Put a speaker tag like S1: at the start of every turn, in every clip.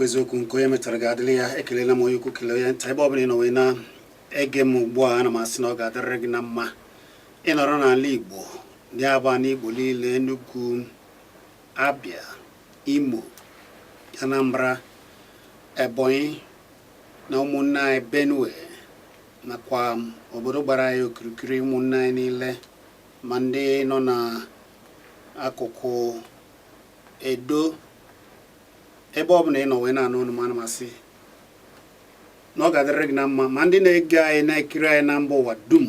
S1: Eziokwu eziokwu, nke onye metara ga-adịrị ya. Ekelela m onye ukwu, kelee onye nta. Ebe ọ bụla ị nọ wee na-ege m ugbu a, ana m asị na ọ ga-adịrịrị gị na mma. Ịnọrọ n'ala Igbo, ndị aba n'Igbo niile, Enugu, Abia, Imo, Anambra, Ebonyi na ụmụnne anyị Benue nakwa obodo gbara anyị okirikiri, ụmụnne anyị niile, ma ndị nọ n'akụkụ Edo, ebe ọ bụla ị nọ wee na-anụ ọnụ m, ana m asị na ọ ga-adịrịrị gị na mma. Ma ndị na-ege anyị, na-ekiri anyị na mba ụwa dum,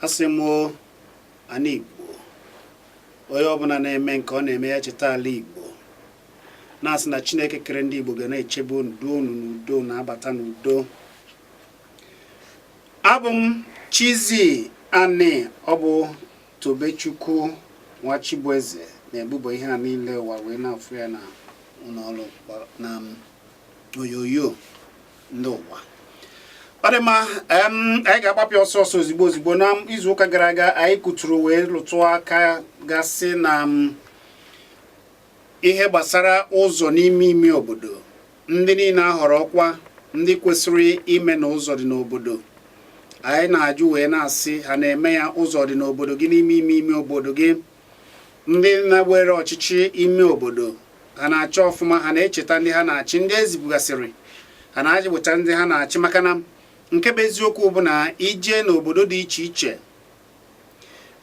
S1: asị m ana Igbo, onye ọbụla na-eme nke ọ na-eme, ya cheta ala Igbo, na-asị na Chineke kere ndị Igbo ga na-echebe unu, duo unu n'udo, na-abata n'udo. Abụ m Chizzy Ani, ọ bụ Tobechukwu nwa Chibueze na-ebubo ihe a niile ụwa wee na-afụ ya na ụlọọrụ na onyonyo ndị ụwa. Ọ dị mma, anyị ga-agbapụ ọsọ ọsọ, ozigbo ozigbo. Na izu ụka gara aga, anyị kuturu wee lụtụ aka gasị na ihe gbasara ụzọ n'ime ime obodo. Ndị niile a họrọ ọkwa, ndị kwesịrị ime na ụzọ dị n'obodo, anyị na-ajụ wee na-asị, ha na-eme ya? Ụzọ dị n'obodo gị, n'ime ime ime obodo gị, ndị na-were ọchịchị ime obodo, ha na-achọ ọfụma? Ha na-echeta ndị ha na-achị? Ndị ezibugasịrị, ha na-eweta ndị ha na-achị? Maka na nke bụ eziokwu bụ na ije n'obodo dị iche iche,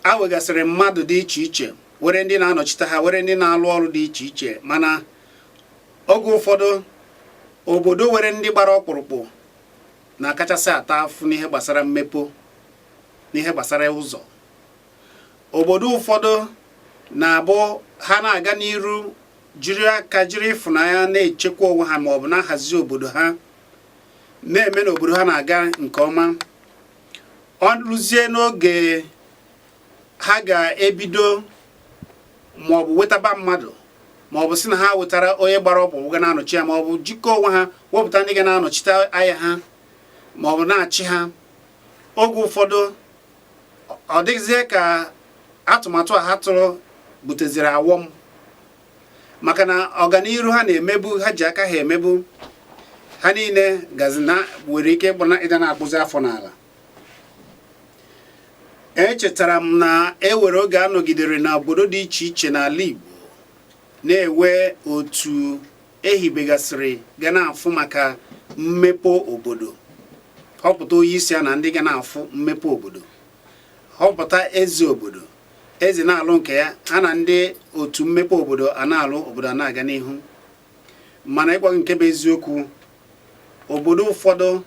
S1: a wegasịrị mmadụ dị iche iche, were ndị na-anọchite ha, were ndị na-alụ ọrụ dị iche iche. Mana oge ụfọdụ, obodo were ndị gbara ọkpụrụkpụ na-akachasị ata afụ n'ihe gbasara mmepe, n'ihe gbasara ụzọ. Obodo ụfọdụ na-abụ ha na-aga n'iru, jiri aka, jiri ịfụnanya na-echekwa onwe ha maọbụ na-ahazi obodo ha, na-eme na obodo ha na-aga nke ọma. Ọ rụzie n'oge ha ga-ebido maọbụ wetaba mmadụ, maọbụ si na ha wetara onye gbara ọkpụ ga na-anọchi ya, maọbụ jikọọ onwe ha wepụta ndị ga na-anọchite anya ha maọbụ na-achị ha, oge ụfọdụ ọ dịghịzie ka atụmatụ a ha tụrụ buteziri awọm, maka na ọganiru ha na-emebu, ha ji aka ha emebu, ha niile gazi na nwere ike ịda na-akpụzi afọ n'ala. Echetara m na e were oge a nọgidere na obodo dị iche iche n'ala Igbo na-ewe otu ehibegasịrị ga na-afụ maka mmepe obodo, họpụta onye isi ya na ndị ga na-afụ mmepe obodo, họpụta eze obodo, eze na-alụ nke ya, ha na ndị otu mmepe obodo a na-alụ, obodo a na-aga n'ihu. Mana ịgwa gị nke bụ eziokwu, obodo ụfọdụ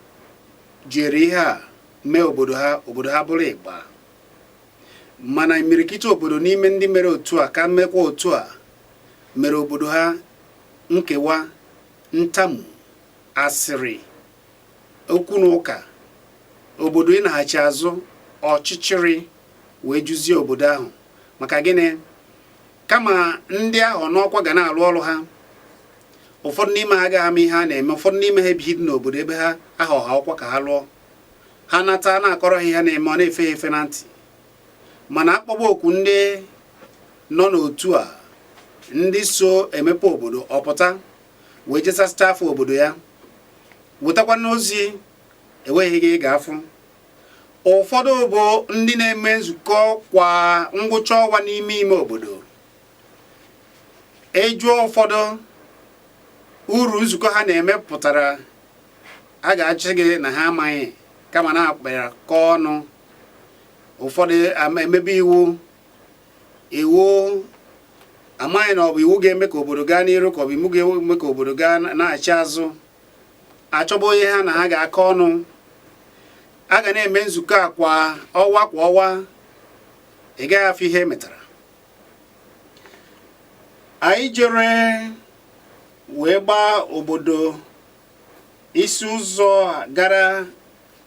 S1: jere ihe a mee obodo ha, obodo ha bụrụ ịgba. Mana imirikiti obodo n'ime ndị mere otu a ka mekwa otu a mere obodo ha, nkewa, ntamu, asịrị, okwu na ụka, obodo ịnaghachi azụ, ọchịchịrị wee juzie obodo ahụ. Maka gịnị? Kama ndị ahụ n'ọkwa ga na-alụ ọrụ ha, ụfọdụ n'ime ha agaghị ama ihe a na-eme. Ụfọdụ n'ime ha ebighị n'obodo ebe ha ahọ ha ọkwa ka ha lụọ. Ha nata, na-akọrọ ha ihe na-eme, ọ na-efe ha efe na ntị. Mana akpọba okwu ndị nọ n'otu a, ndị so emepe obodo, ọpụta wee jesasịcha afọ obodo ya, wetakwa n'ozi, enweghị gị ga-afụ. Ụfọdụ bụ ndị na-eme nzukọ kwa ngwụcha ọnwa n'ime ime obodo. Ejụọ ụfọdụ uru nzukọ ha na-eme pụtara, a ga-achị gị na ha amaghị, kama na akpara kọọ ọnụ. Ụfọdụ emebe iwu, iwu amaghị na ọ bụ iwu ga-eme ka obodo gaa n'iru, ka ọ bụ iwu ga-eme ka obodo gaa na-achị azụ. Achọba onye ha na ha ga-akọ ọnụ. A ga na-eme nzukọ a kwa ọnwa kwa ọnwa, ị gaghị afụ ihe emetara. Anyị jere wee gbaa obodo isi ụzọ gara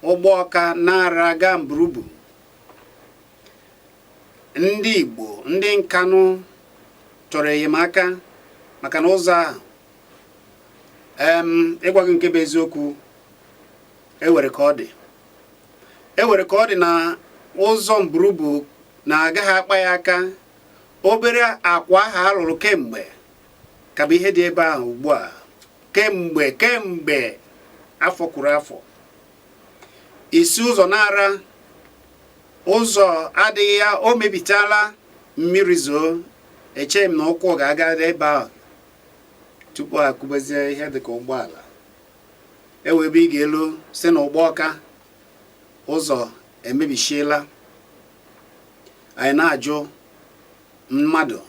S1: Ụgbọọka nara gaa Mburubu. Ndị Igbo, ndị Nkanụ chọrọ enyemaka, maka na ụzọ ahụ, ịgwa gị nke bụ eziokwu, ewere ka ọ dị, ewere ka ọ dị na ụzọ Mburubu na-agaghị akpa ya aka. Obere akwa ahụ a lụrụ kemgbe ka bụ ihe dị ebe ahụ ugbu a. Kemgbe kemgbe afọ kwuru afọ, isi ụzọ na-ara ụzọ adịghị ya, o mebitala. Mmiri zoo, echeghị m na ụkwụ ga-aga ebe ahụ tupu akụbezie ihe dịka ụgbọala. Ewe ebe ị ga-elu si na ụgbọ ọka ụzọ emebisiela. Anyị na-ajụ, mmadụ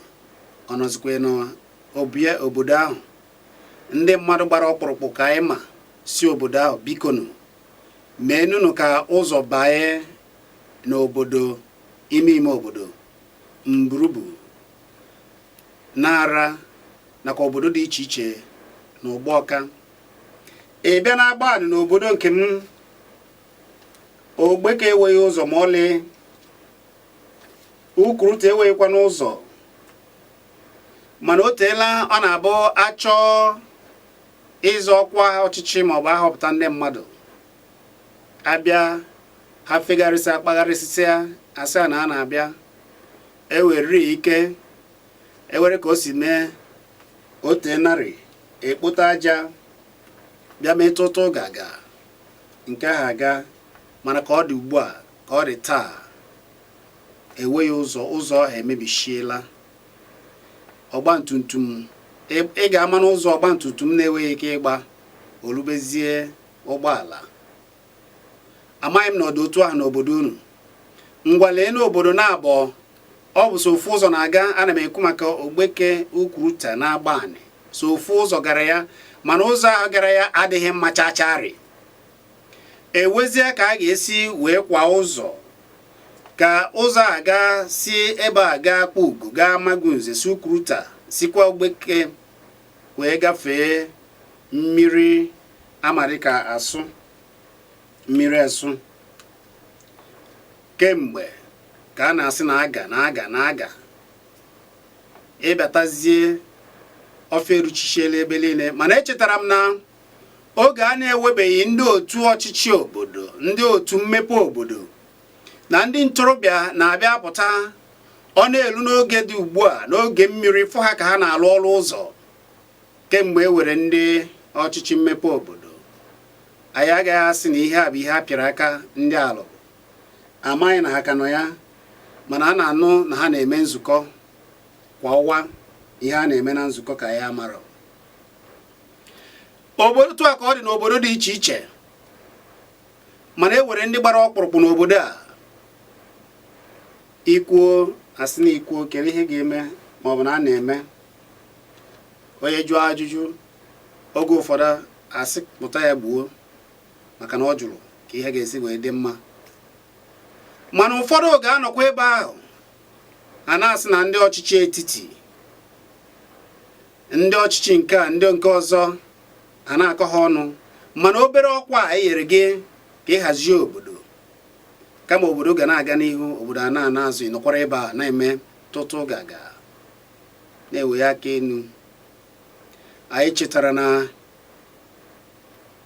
S1: ọ nọzikwa n'obi obodo ahụ? Ndị mmadụ gbara ọkpụrụkpụ ka anyị ma si obodo ahụ, bikonu, meenunu ka ụzọ banye n'obodo ime ime obodo Mburubu, Nara nakwa obodo dị iche iche na Ụgbọọka. Ị bịa na Agbani, n'obodo nke m, Ogbeke enweghị ụzọ ma ọlị, Ukuruta enweghịkwa n'ụzọ. Mana o teela ọ na-abụ achọọ ịzọ ọkwa ọchịchị maọbụ ahọpụta ndị mmadụ, abịa ha fegharịsịa, kpagharịsịa, asị na a na-abịa eweriri ike ewere ka o si mee. O tee narị ekpote aja bịa mee tụtụ ga-aga nke ahụ aga. Mana ka ọ dị ugbu a, ka ọ dị taa, enweghị ụzọ. Ụzọ emebisiela. Ọgbatumtum, ị ga-ama n'ụzọ ọgbatumtum na-enweghị ike ịgba olubezie ụgbọala. Amaghị m na ọ dị otu ahụ n'obodo unu. Ngwa, lee n'obodo na-abọ, ọ bụ so ofu ụzọ na-aga. Ana m ekwu maka Ogbeke, Ukwuruta na Agbani. So ofu ụzọ gara ya, mana ụzọ ahụ gara ya adịghị mma chacharị. Ewezie ka a ga-esi wee kwa ụzọ ka ụzọ a gaa si ebe a gaa Kpugo, gaa Magunze, si Ukwuruta, sikwa Ogbeke wee gafee mmiri amarika asụ mmiri esụ. Kemgbe ka a na-asị na aga na aga na aga ịbịatazie ofe eruchichiela ebe niile. Mana echetara m na oge a na-ewebeghị ndị otu ọchịchị obodo, ndị otu mmepe obodo na ndị ntorobịa na-abịa apụta, ọ na-elu n'oge dị ugbu a, n'oge mmiri, fụ ha ka ha na-alụ ọrụ ụzọ. Kemgbe e were ndị ọchịchị mmepe obodo, anyị agaghị asị na ihe a bụ ihe a pịara aka ndị alụ. Amaghị na ha ka nọ ya, mana a na-anụ na ha na-eme nzukọ kwa ọnwa. Ihe a na-eme na nzukọ ka ya mara obodo. Tụ a ka ọ dị n'obodo dị iche iche, mana e were ndị gbara ọkpụrụkpụ n'obodo a. Ikwuo, asị na ikwuo kere ihe ga-eme maọbụ na a na-eme. Onye jụọ ajụjụ, oge ụfọdụ asị pụta ya gbuo maka na ọ jụrụ ka ihe ga-esi wee dị mma. Mana ụfọdụ ga-anọkwa ebe ahụ a na-asị na ndị ọchịchị etiti, ndị ọchịchị nke a, ndị nke ọzọ, a na-akọ ha ọnụ. Mana obere ọkwa a e nyere gị ka ị hazie obodo, kama obodo ga na-aga n'ihu, obodo a na-ana azụ. Ị nọkwara ebe a na-eme tụtụ gaga, na-ewe aka enu. Anyị chetara na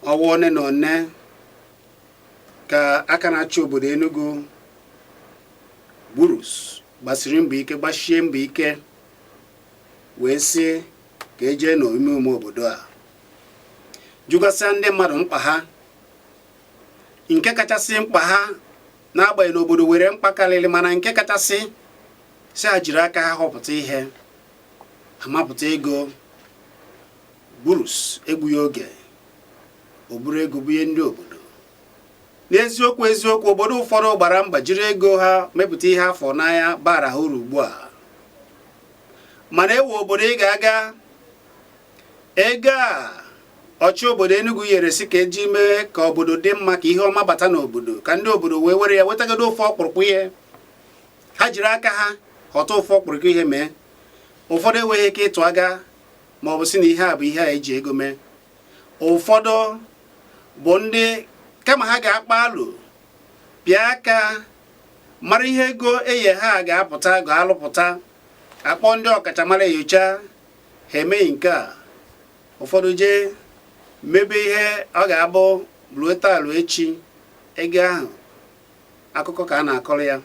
S1: ọnwa one na one ka aka na-achị obodo Enugu Gburus gbasiri mbọ ike, gbachie mbọ ike, wee sị ka ejee n'ime ime obodo a jụgasịa ndị mmadụ mkpa ha, nke kachasị mkpa ha. N'agbanyeghị na obodo were mkpa karịrị, mana nke kachasị, si ha jiri aka ha họpụta ihe amapụta ego. Gburus egbughị oge, o buru ego bunye ndị obodo. N'eziokwu eziokwu, obodo ụfọdụ gbara mba jiri ego ha mepụta ihe afọ n'anya bara ha uru ugbu a. Mana ewe obodo ị ga-aga, ego a ọchị obodo Enugu nyere si ka eji mee ka obodo dị mma, ka ihe ọma bata n'obodo, ka ndị obodo wee were ya wetagodo ofe ọkpụrụkpụ ihe, ha jiri aka ha ghọta ofe ọkpụrụkpụ ihe mee. Ụfọdụ enweghị ike ịtụ aga ma ọ bụ si na ihe a bụ ihe a eji ego mee. Ụfọdụ bụ ndị kama ha ga-akpa alụ pịa aka mara ihe ego eye ha ga-apụta, ga-alụpụta, akpọ ndị ọkachamara enyocha ha, emeghị nke a. Ụfọdụ jee mebe ihe ọ ga-abụ ruo taa ruo echi, ego ahụ akụkọ ka a na-akọrọ ya.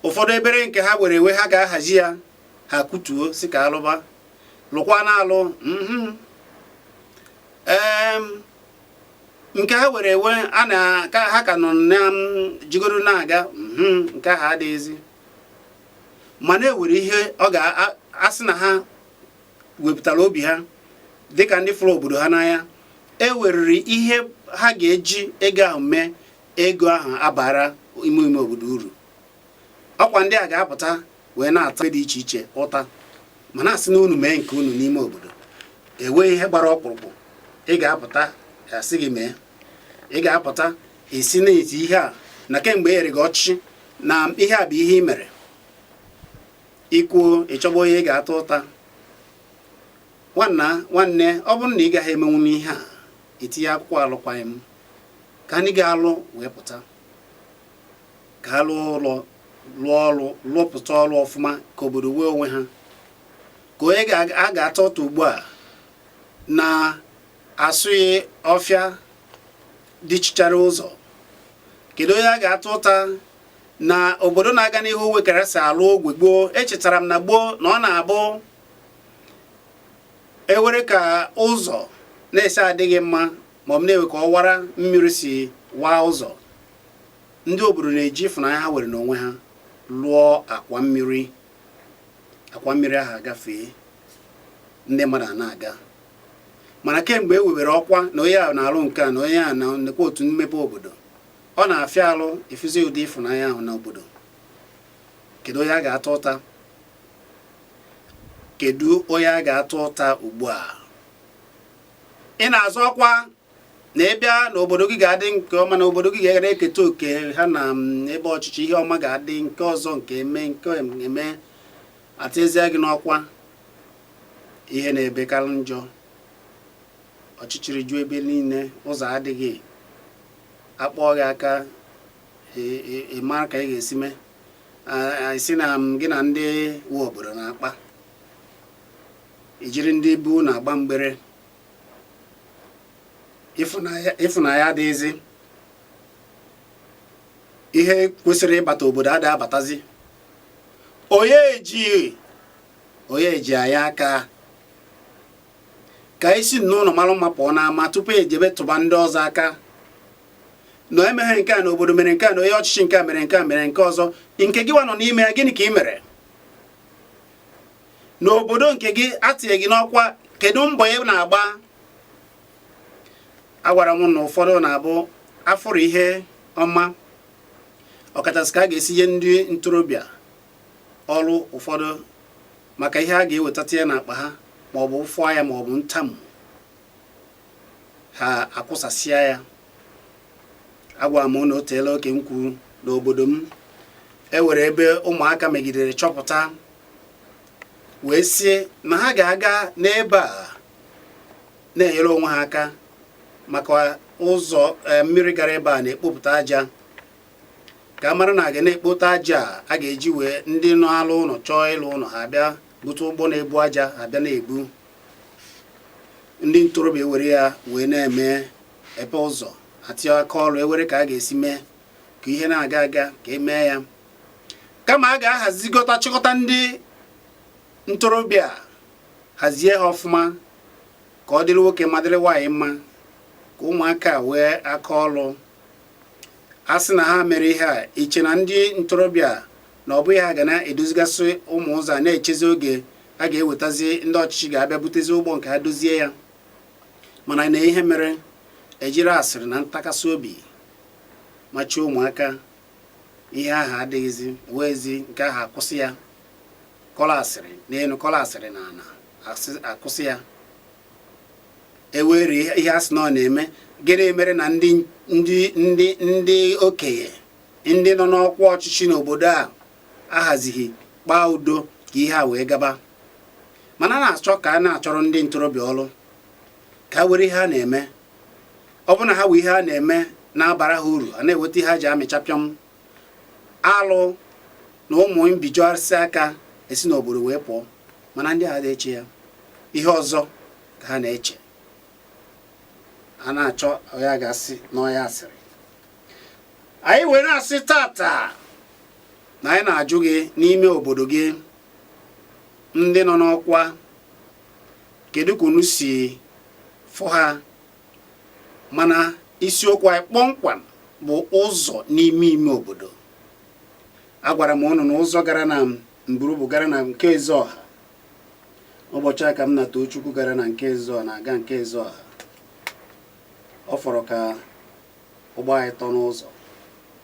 S1: Ụfọdụ ebere nke ha were ewe ha ga-ahazi ya, ha kutuo si ka alụba lụkwa na alụ. Ee, nke ha were ewe a na ka ha ka nọ na jigoro na-aga, nke ahụ adịghịzi. Mana ewere ihe ọ ga-asị na ha wepụtara obi ha dịka ndị fụrụ obodo ha n'anya, eweriri ihe ha ga-eji ego ahụ mee, ego ahụ abara ime ime obodo uru. Ọkwa ndị a ga-apụta wee na-ata dị iche iche ụta, ma na-asị na unu mee nke unu n'ime obodo, enweghị ihe gbara ọkpụrụkpụ ị ga-apụta asị gị mee. Ị ga-apụta esi na-eti ihe a na kemgbe e nyere gị ọchịchị na ihe a bụ ihe ị mere. Ikwuo, ịchọba onye ị ga-ata ụta. Nwanna, nwanne, ọ bụrụ na ị gaghị emenwu n'ihe a, itinye akwụkwọ alụkwaghịm ka ndị ga-alụ wee pụta, ka ha lụọ ụlọ, lụọ ọrụ, lụpụta ọrụ ọfụma, ka obodo nwee onwe ha. Ka onye a ga-ata ụta ugbu a na asụghị ọfịa dịchichara ụzọ? Kedu onye a ga-ata ụta na obodo na-aga n'ihu wekara si alụ ogwe gboo? Echetara m na gboo na ọ na-abụ ewere ka ụzọ na-esi adịghị mma, ma ọ bụ na-ewe ka ọ wara mmiri si waa ụzọ, ndị obodo na-eji ịfụnanya ha were n'onwe ha lụọ akwa mmiri. Akwa mmiri ahụ agafee, ndị mmadụ a na-aga. Mana kemgbe e webere ọkwa na onye a na-alụ nke a na onye a na-nekwa otu mmepe obodo, ọ na-afịa alụ efuzi ụdị ịfụnanya ahụ n'obodo. Kedu onye a ga-ata ụta? Kedu onye a ga-ata ụta ugbu a? Ị na-azọ ọkwa na ịbịa n'obodo gị ga-adị nke ọma, na obodo gị ga na-eketa oke ha na ebe ọchịchị, ihe ọma ga-adị, nke ọzọ nke eme nke eme, atịzie gị n'ọkwa, ihe na-ebekarị njọ, ọchịchịrị ju ebe niile, ụzọ adịghị, akpọọ gị aka, ị mara ka ị ga-esi mee, isi na gị na ndị nwe obodo na-akpa, ijiri ndị bu na-agba mgbere, ịfụnanya adịghịzi, ihe kwesịrị ịbata obodo adịghị abatazi. Onye ji anyị aka ka isi n'ụlọ mara mma pụọ n'ama tupu ejebe tụba ndị ọzọ aka na emeghe nke a na obodo mere nke a, na onye ọchịchị nke a mere nke a, mere nke ọzọ. Nke gị nwa nọ n'ime ya, gịnị ka ị mere n'obodo nke gị atinye gị n'ọkwa? Kedu mbọ ị na-agba? Agwara m na ụfọdụ na-abụ afụrụ ihe ọma, ọkachasị ka a ga-esi nye ndị ntorobịa ọrụ ụfọdụ, maka ihe a ga-eweta tinye n'akpa ha, maọbụ ụfụ ya, maọbụ ntamu, ha akwụsasịa ya. Agwara m na o teela oke m kwuru n'obodo m e were ebe ụmụaka megidere chọpụta wee sie na ha ga-aga n'ebe a na-enyere onwe ha aka, maka ụzọ mmiri gara ebe a na-ekpopụta aja, ka a mara na a ga na-ekpota aja a ga-eji wee ndị nọ alụ ụlọ chọọ ịlụ ụlọ, ha bịa bute ụgbọ na-ebu aja, abịa na-ebu. Ndị ntorobịa ewere ya wee na-eme ebe ụzọ atinye aka ọrụ, ewere ka a ga-esi mee ka ihe na-aga aga, ka emee ya. Kama a ga-ahazigọta chịkọta ndị ntorobịa, hazie ha ọfụma ka ọ dịrị nwoke ma dịrị nwaanyị mma, ka ụmụaka wee aka ọrụ. A sị na ha mere ihe a, iche na ndị ntorobịa na ọ bụghị ha ga na-edozigasị ụmụ ụzọ a, na-echezi oge a ga-ewetazi ndị ọchịchị ga-abịa butezi ụgbọ nke ha dozie ya. Mana na ihe mere ejiri asịrị na ntakasị obi machie ụmụaka, ihe ahụ adịghịzi ewezi, nke ahụ akwụsị ya. Kọrọ asịrị n'elu, kọrọ asịrị n'ala, akwụsị ya. Ewere ihe a sị na ọ na-eme, gịnị mere na ndị ndị ndị ndị okenye, ndị nọ n'ọkwa ọchịchị n'obodo a ahazighị kpaa udo ka ihe a wee gaba? Mana a na-achọ ka a na-achọrọ ndị ntorobịa ọrụ ka ha were ihe a na-eme. Ọ bụ na ha wee ihe a na-eme na-abara ha uru, a na-eweta ihe ha ji amịchapịọm alụ na ụmụ mbijọsị aka esi n'obodo wee pụọ. Mana ndị a na-eche ya, ihe ọzọ ka ha na-eche. A na-achọ ya ga-asị na ọya asịrị. Anyị were asị tata na anyị na-ajụ gị, n'ime obodo gị, ndị nọ n'ọkwa, kedu ka unu si fụ ha? Mana isiokwu anyị kpọmkwem bụ ụzọ n'ime ime obodo. Agwara m ụnụ na ụzọ gara na Mburubu gara na nke Ezeọha. Ụbọchị a ka m na Tochukwu gara na nke Ezeọha na-aga nke Ezeọha, ọ fọrọ ka ụgbọ anyị tọ n'ụzọ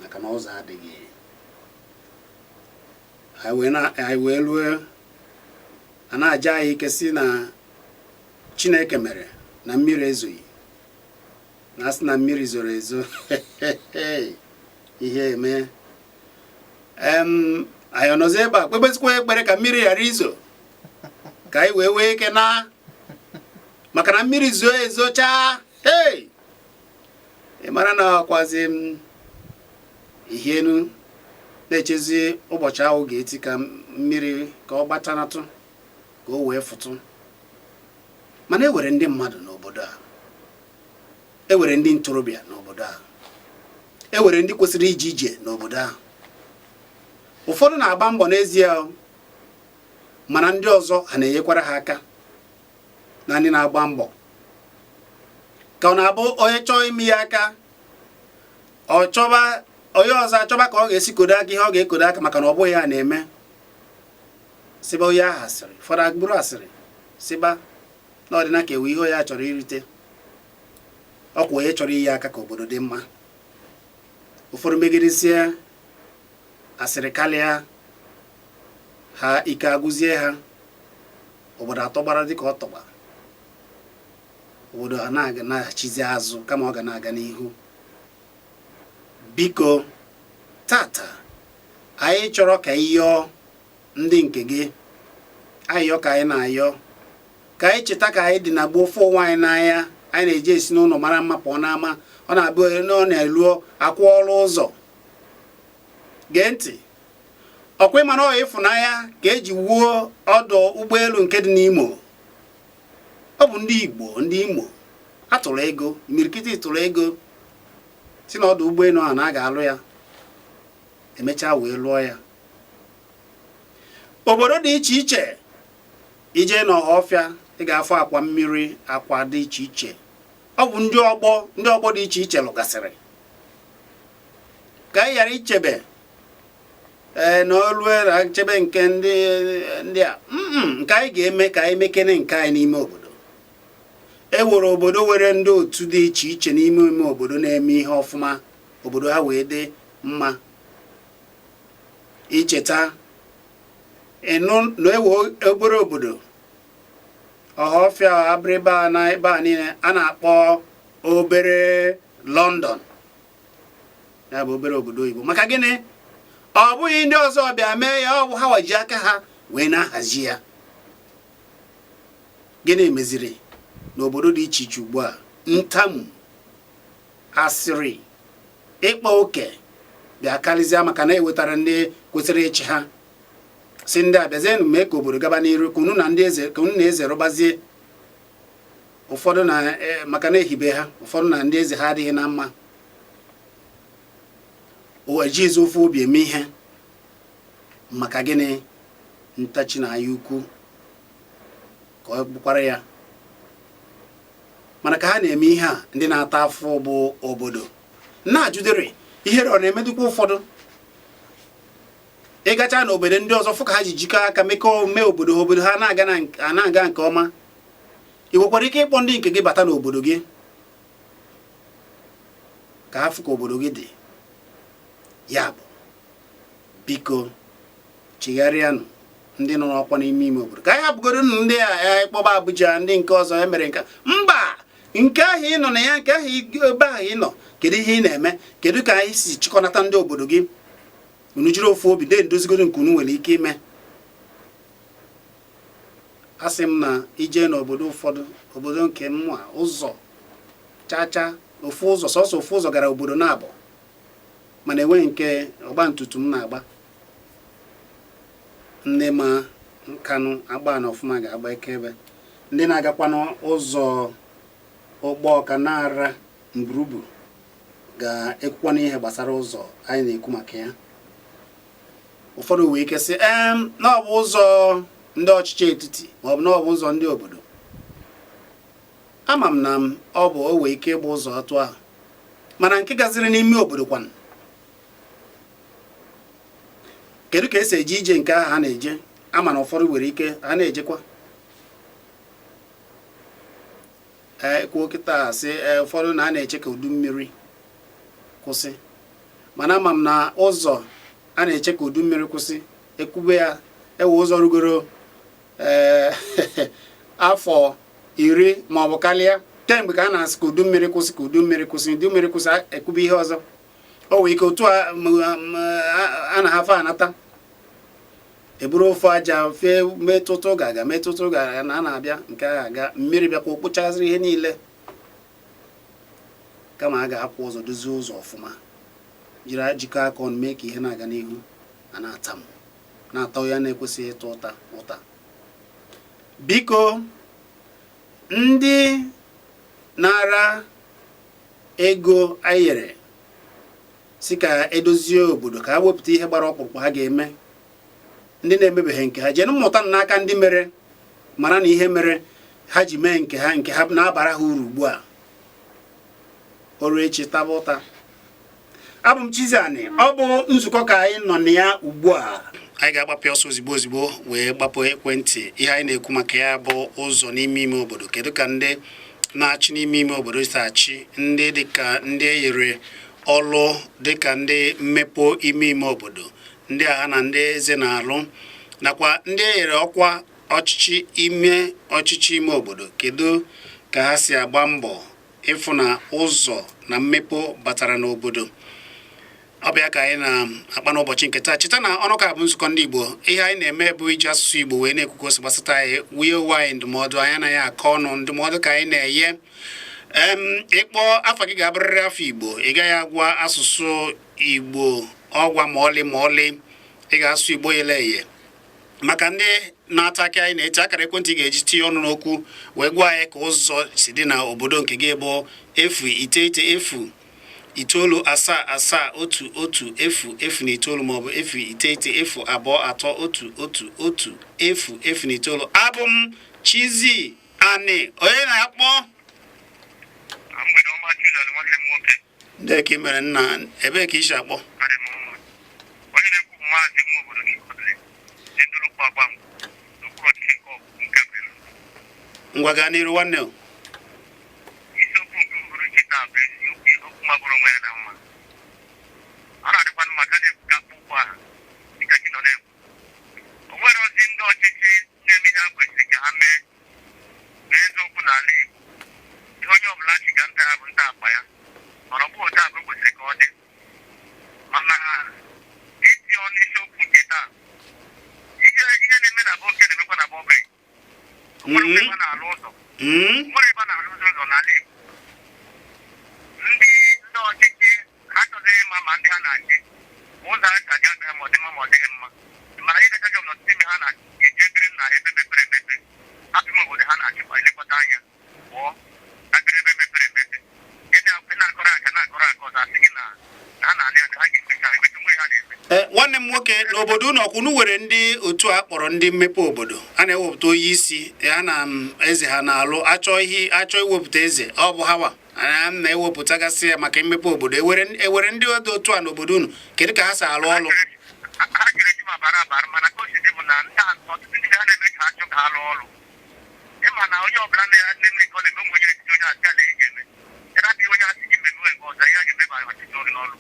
S1: maka na ụzọ adịghị. Anyị wee lue a na-aja anyị ike si na Chineke mere na mmiri ezoghị, na asị na mmiri zoro ezo ihe eme. Anyị ọnọzi ebe a kpebezikwa ekpere ka mmiri ghara izo ka anyị wee wee ike na maka na mmiri zoo ezochaa, hei, ị mara na ọkwazi m ihenu na-echezi ụbọchị ahụ ga-eti ka mmiri ka ọ gbatanatụ ka o wee fụtụ. Mana e were ndị mmadụ n'obodo a, e were ndị ntorobịa n'obodo a, e were ndị kwesịrị ije ije n'obodo ahụ. Ụfọdụ na-agba mbọ n'ezie, mana ndị ọzọ ha na-enyekwara ha aka na ndị na-agba mbọ ka ọ na-abụ onye chọọ ime ya aka, ọ chọba onye ọzọ achọba ka ọ ga-esi kodo aka ihe ọ ga-ekodo aka, maka na ọ bụghị ya na-eme. Sịba onye ahụ asịrị, ụfọdụ agbụrụ asịrị sịba na ọdịna ka ewe ihe onye a chọrọ irite, ọkwa onye chọrọ inye aka ka obodo dị mma. Ụfọdụ megidesie asịrị karịa ha, ike agwụzie ha, obodo atọgbara dịka ọ tọgba, obodo a na-agaghachizi azụ kama ọ ga na-aga n'ihu. Biko, tata anyị chọrọ ka ị yọọ ndị nke gị ayọ, ka anyị na-ayọ ka anyị cheta ka anyị dị na gboo, fụ onwe anyị n'anya. Anyị na-eji esi n'ụlọ mara mma pụọ n'ama. Ọ na-abụ na ọ na-eluo akwụ ọrụ ụzọ. Gee ntị, ọkwa ịma na ọ ịfụnanya ka eji wuo ọdụ ụgbọelu nke dị n'Imo. Ọ bụ ndị Igbo, ndị Imo atụrụ ego, imirikiti tụrụ ego si na ọdụ ụgbọelu ahụ na a ga-alụ ya, emechaa wee lụọ ya. Obodo dị iche iche, ije n'Ọhafịa, ị ga-afụ akwa mmiri, akwa dị iche iche. Ọ bụ ndị ọgbọ dị iche iche lụgasịrị ka anyị ghara ichebe ee na olue na nchebe nke ndị a nke anyị ga-eme ka anyị mekene nke anyị n'ime obodo. E nwere obodo nwere ndị otu dị iche iche n'ime ime obodo na-eme ihe ọfụma, obodo ha wee dị mma. Icheta ịnụ na ewe obere obodo Ọhafịa, Abịrịba na ebe a niile a na-akpọ obere London, ya bụ obere obodo oyibo. Maka gịnị? Ọ bụghị ndị ọzọ bịa mee ya, ọ bụ ha waji aka ha wee na-ahazi ya. Gịnị meziri n'obodo dị iche iche ugbu a? Ntamu, asịrị, ịkpa oke bịa karịzịa maka na ewetara ndị kwesịrị ịchị ha, si ndị a bịazienụ mee ka obodo gaba n'iru, ka unu na ndị eze, ka unu na eze rụbazie. Ụfọdụ na maka na ehibe ha, ụfọdụ na ndị eze ha adịghị na mma, o ejighịzi ofe obi eme ihe. Maka gịnị? Ntachi na anya ukwu ka ọ bụkwara ya. Mana ka ha na-eme ihe a, ndị na-ata afọ bụ obodo na-ajụdere ihere. Ọ na-emedukwa ụfọdụ ịgacha n'obodo ndị ọzọ, fụ ka ha ji jikọọ aka mekọọ mee obodo ha, obodo ha na-aga na-aga nke ọma. Ị nwekwara ike ịkpọ ndị nke gị bata n'obodo gị ka ha fụ ka obodo gị dị. Ya bụ, biko, chigharịanụ ndị nọ n'ọkwa n'ime ime obodo, ka anyị hapụgodo ndị a ịkpọba Abuja, ndị nke ọzọ emere nke mba nke ahụ ị nọ na ya, nke ahụ ebe ahụ ị nọ. Kedu ihe ị na-eme? Kedu ka anyị si chịkọnata ndị obodo gị? Unu jiri ofu obi dee ndozigodo nke unu nwere ike ime. Asị m na ije n'obodo ụfọdụ, obodo nke mma ụzọ chacha, ofu ụzọ, sọsọ ofu ụzọ gara obodo na-abụ, mana enweghị nke ọgba ntutu m na-agba. Ndị ma Nkanụ agba na ọfụma ga-agba ebe ndị na-agakwa n'ụzọ ụgbọ ọka na-ara mgburugburu ga-ekwukwa n'ihe gbasara ụzọ anyị na-ekwu maka ya. Ụfọdụ nwee ike sị na ọ bụ ụzọ ndị ọchịchị etiti maọbụ na ọ bụ ụzọ ndị obodo. Ama m na m ọ bụ o nwee ike ịgba ụzọ atụ ahụ, mana nke gaziri n'ime obodo kwanụ, kedu ka esi eje ije nke ahụ ha na-eje? Ama na ụfọdụ nwere ike ha na-ejekwa. Ee, kwuo kịta sị ee, ụfọdụ na a na-eche ka udu mmiri kwụsị, mana ama m na ụzọ a na-eche ka udu mmiri kwụsị ekwube ya ewe ụzọ rugoro ee afọ 10 ma ọ bụ karịa kemgbe ka a na-asị ka udu mmiri kwụsị, ka udu mmiri kwụsị, udu mmiri kwụsị, ekwube ihe ọzọ. O nwere ike otu a na-hafe anata eburu ofu aja fee metụtụ ga-aga, metụtụ ga-aga na a na-abịa nke ahụ aga, mmiri bịakwa okpochaziri ihe niile. Kama a ga-akwụ ụzọ, dozie ụzọ ọfụma, jiri jikọ aka ọnụ mee ka ihe na-aga n'ihu, a na-ata m na-ata ya na-ekwesịghị ịta ụta ụta. Biko, ndị na-ara ego anyere si ka edozie obodo, ka ha wepụta ihe gbara ọkpụrụkpụ ha ga-eme. Ndị na-emebeghị nke ha, jee mmụta n'aka ndị mere, mara na ihe mere ha ji mee nke ha, nke ha na-abara ha uru ugbu a. Oru echi taba ụta. Abụ m Chizzy. Ọ bụ nzukọ ka anyị nọ na ya ugbu a. Anyị ga-agbapụ ọsọ ozigbo ozigbo wee gbapụ ekwentị. Ihe anyị na-ekwu maka ya bụ ụzọ n'ime ime obodo. Kedu ka ndị na-achị n'ime ime obodo si achị, ndị dịka ndị e nyere ọlụ dịka ndị mmepe ime ime obodo, ndị agha na ndị eze na-alụ, nakwa ndị e nyere ọkwa ọchịchị ime ọchịchị ime obodo, kedu ka ha si agba mbọ ịfụ na ụzọ na mmepe batara n'obodo? Ọ bụ ya ka anyị na-akpa n'ụbọchị nke taa. Cheta na ọnụ ka bụ nzukọ ndị Igbo. Ihe anyị na-eme bụ iji asụsụ Igbo wee na-ekwu ka o si gbasata anyị, wunye onwe anyị ndụmọdụ. Anyị anaghị akọ ọnụ, ndụmọdụ ka anyị na-enye. Ịkpọ afa gị ga-abụrịrị afọ Igbo. Ị gaghị agwa asụsụ Igbo ọgwa ma ọlị ma ọlị. Ị ga-asụ Igbo yele eye. Maka ndị na-ata aka anyị na-eti, akara ekwentị ị ga-eji tinye ọnụ n'okwu wee gwa anyị ka ụzọ si dị na obodo nke gị bụ 090 977 11 09 maọbụ 090 023 1 1 0 09. Abụ m Chizzy Ani, onye na-akpọ.
S2: Mgbede ọma, Chizzy, nwanne m nwoke.
S1: Ndị ka ị mere nna, ebee ka ị si akpọ?
S2: Adị m mma. Onye na-ekwu bụ Maazị Nwobodo Chukwudị dị Ndụlụkwu Agbangwu n'okpuru ọchịchị nke ọgụ nke Belu.
S1: Ngwa, gaa n'iru, nwanne o.
S2: Isiokwu nke uhuruchi taa bụ isiokwu okwu magburu onwe ya na mma. Ọ na-adịkwa mma ka na-ekwu ka akpụ ụkwụ ahụ dịka chi nọ na-ekwu. O nwere ozi ndị ọchịchị na-eme ihe ha kwesịrị ka ha mee n'eziokwu n'ala Igbo. Ihe onye ọbụla chi ka nta ya bụ nta akpa ya, mana ọ bụghị otu a ka o kwesịrị ka ọ dị. Mana iti ọnụ isiokwu nke taa, ihe na-eme na Boke na-emekwa na Bọbe. O nwere ebe a na-alụ ụzọ. Nwere ebe a na-alụ ụzọ n'ala Igbo. Ndị ọchịchị ha chọghị ịma ma ndị ha na-achị ụzọ ha si aga be ha, ma ọ dị mma ma ọ dịghị mma. Mana ihe kacha njọ bụ na ọtụtụ ime ha na-eje ebiri na ebe mepere emepe, hapụ ime obodo ha na-achịkwa elekọta anya pụọ gabiri ebe mepere emepe. Ị na-akọrọ aka na-akọrọ aka ọzọ, asị gị na ha na-alị aka ha ga-emecha emecha onwe ha na-eme.
S1: Ee, nwanne m nwoke, n'obodo unu ọkwụ unu nwere ndị otu a kpọrọ ndị mmepe obodo a na-ewepụta onye isi ya na eze ha na-alụ, achọ ihe achọ iwepụta eze, ọ bụ hawa a na-ewepụtagasị ya maka mmepe obodo. Ewere ndị dị otu a n'obodo unu? Kedu ka ha si alụ ọlụ?
S2: Ha jere ji ma bara abara, mana ka o si dị bụ na ndị ọtụtụ ndị ha na-eme ka ha chọ ka ha lụọ ọrụ. Ịma na onye ọbụla na-eme nke ọ na-eme, ụmụ onye etiti onye asị ala ị ga-eme ịrapụ ihe onye asị gị mmemme nke ọzọ, ihe a ga-emeba ọchịchị oge n'ọrụ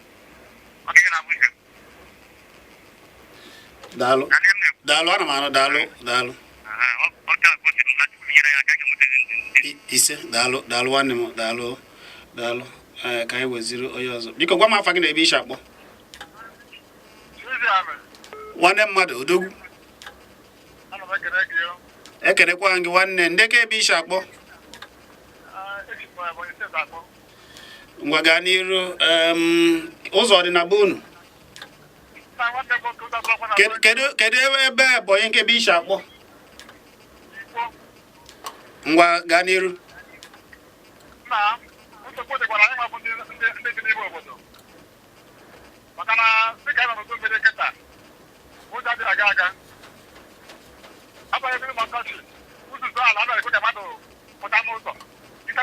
S2: ọ ga na-abụ njem.
S1: Daalụ.
S2: Na ihe m na-ekwu.
S1: Daalụ, ana m anụ. Daalụ, daalụ.
S2: Aha, ọ dị ka o si dị na Chukwu nyere ya aka ga-enweta ndị
S1: Ise, daalụ, daalụ nwanne m, daalụ, daalụ. Ee, ka anyị weziri onye ọzọ. Biko gwa m afa gị na ebe isi akpọ. Nwanne mmadụ, odogwu.
S2: Ana m ekele gị o.
S1: Ekenekwa gị, nwanne. Ndị ka ebe isi akpọ?
S2: Ejikwa Ebonyi Steeti akpọ.
S1: Ngwa, gaa n'iru. Ụzọ dị na be unu?
S2: Na nwanne m nwoke, ụzọ abụrụkwa na
S1: Kedu ebe Ebonyi nke ebe isi akpọ?
S2: Igbo.
S1: Ngwa, gaa n'iru.
S2: Na nsogbu dịkwara anyị nwa bụ ndị bi n'ime obodo, maka na dịka anyị nọ n'udu mmiri kịta, ụzọ adịghị aga aga. Abanye mmiri ma ọkọchị, ụzụzụ ala anaghị ekwe ka mmadụ pụta n'ụzọ. Ịta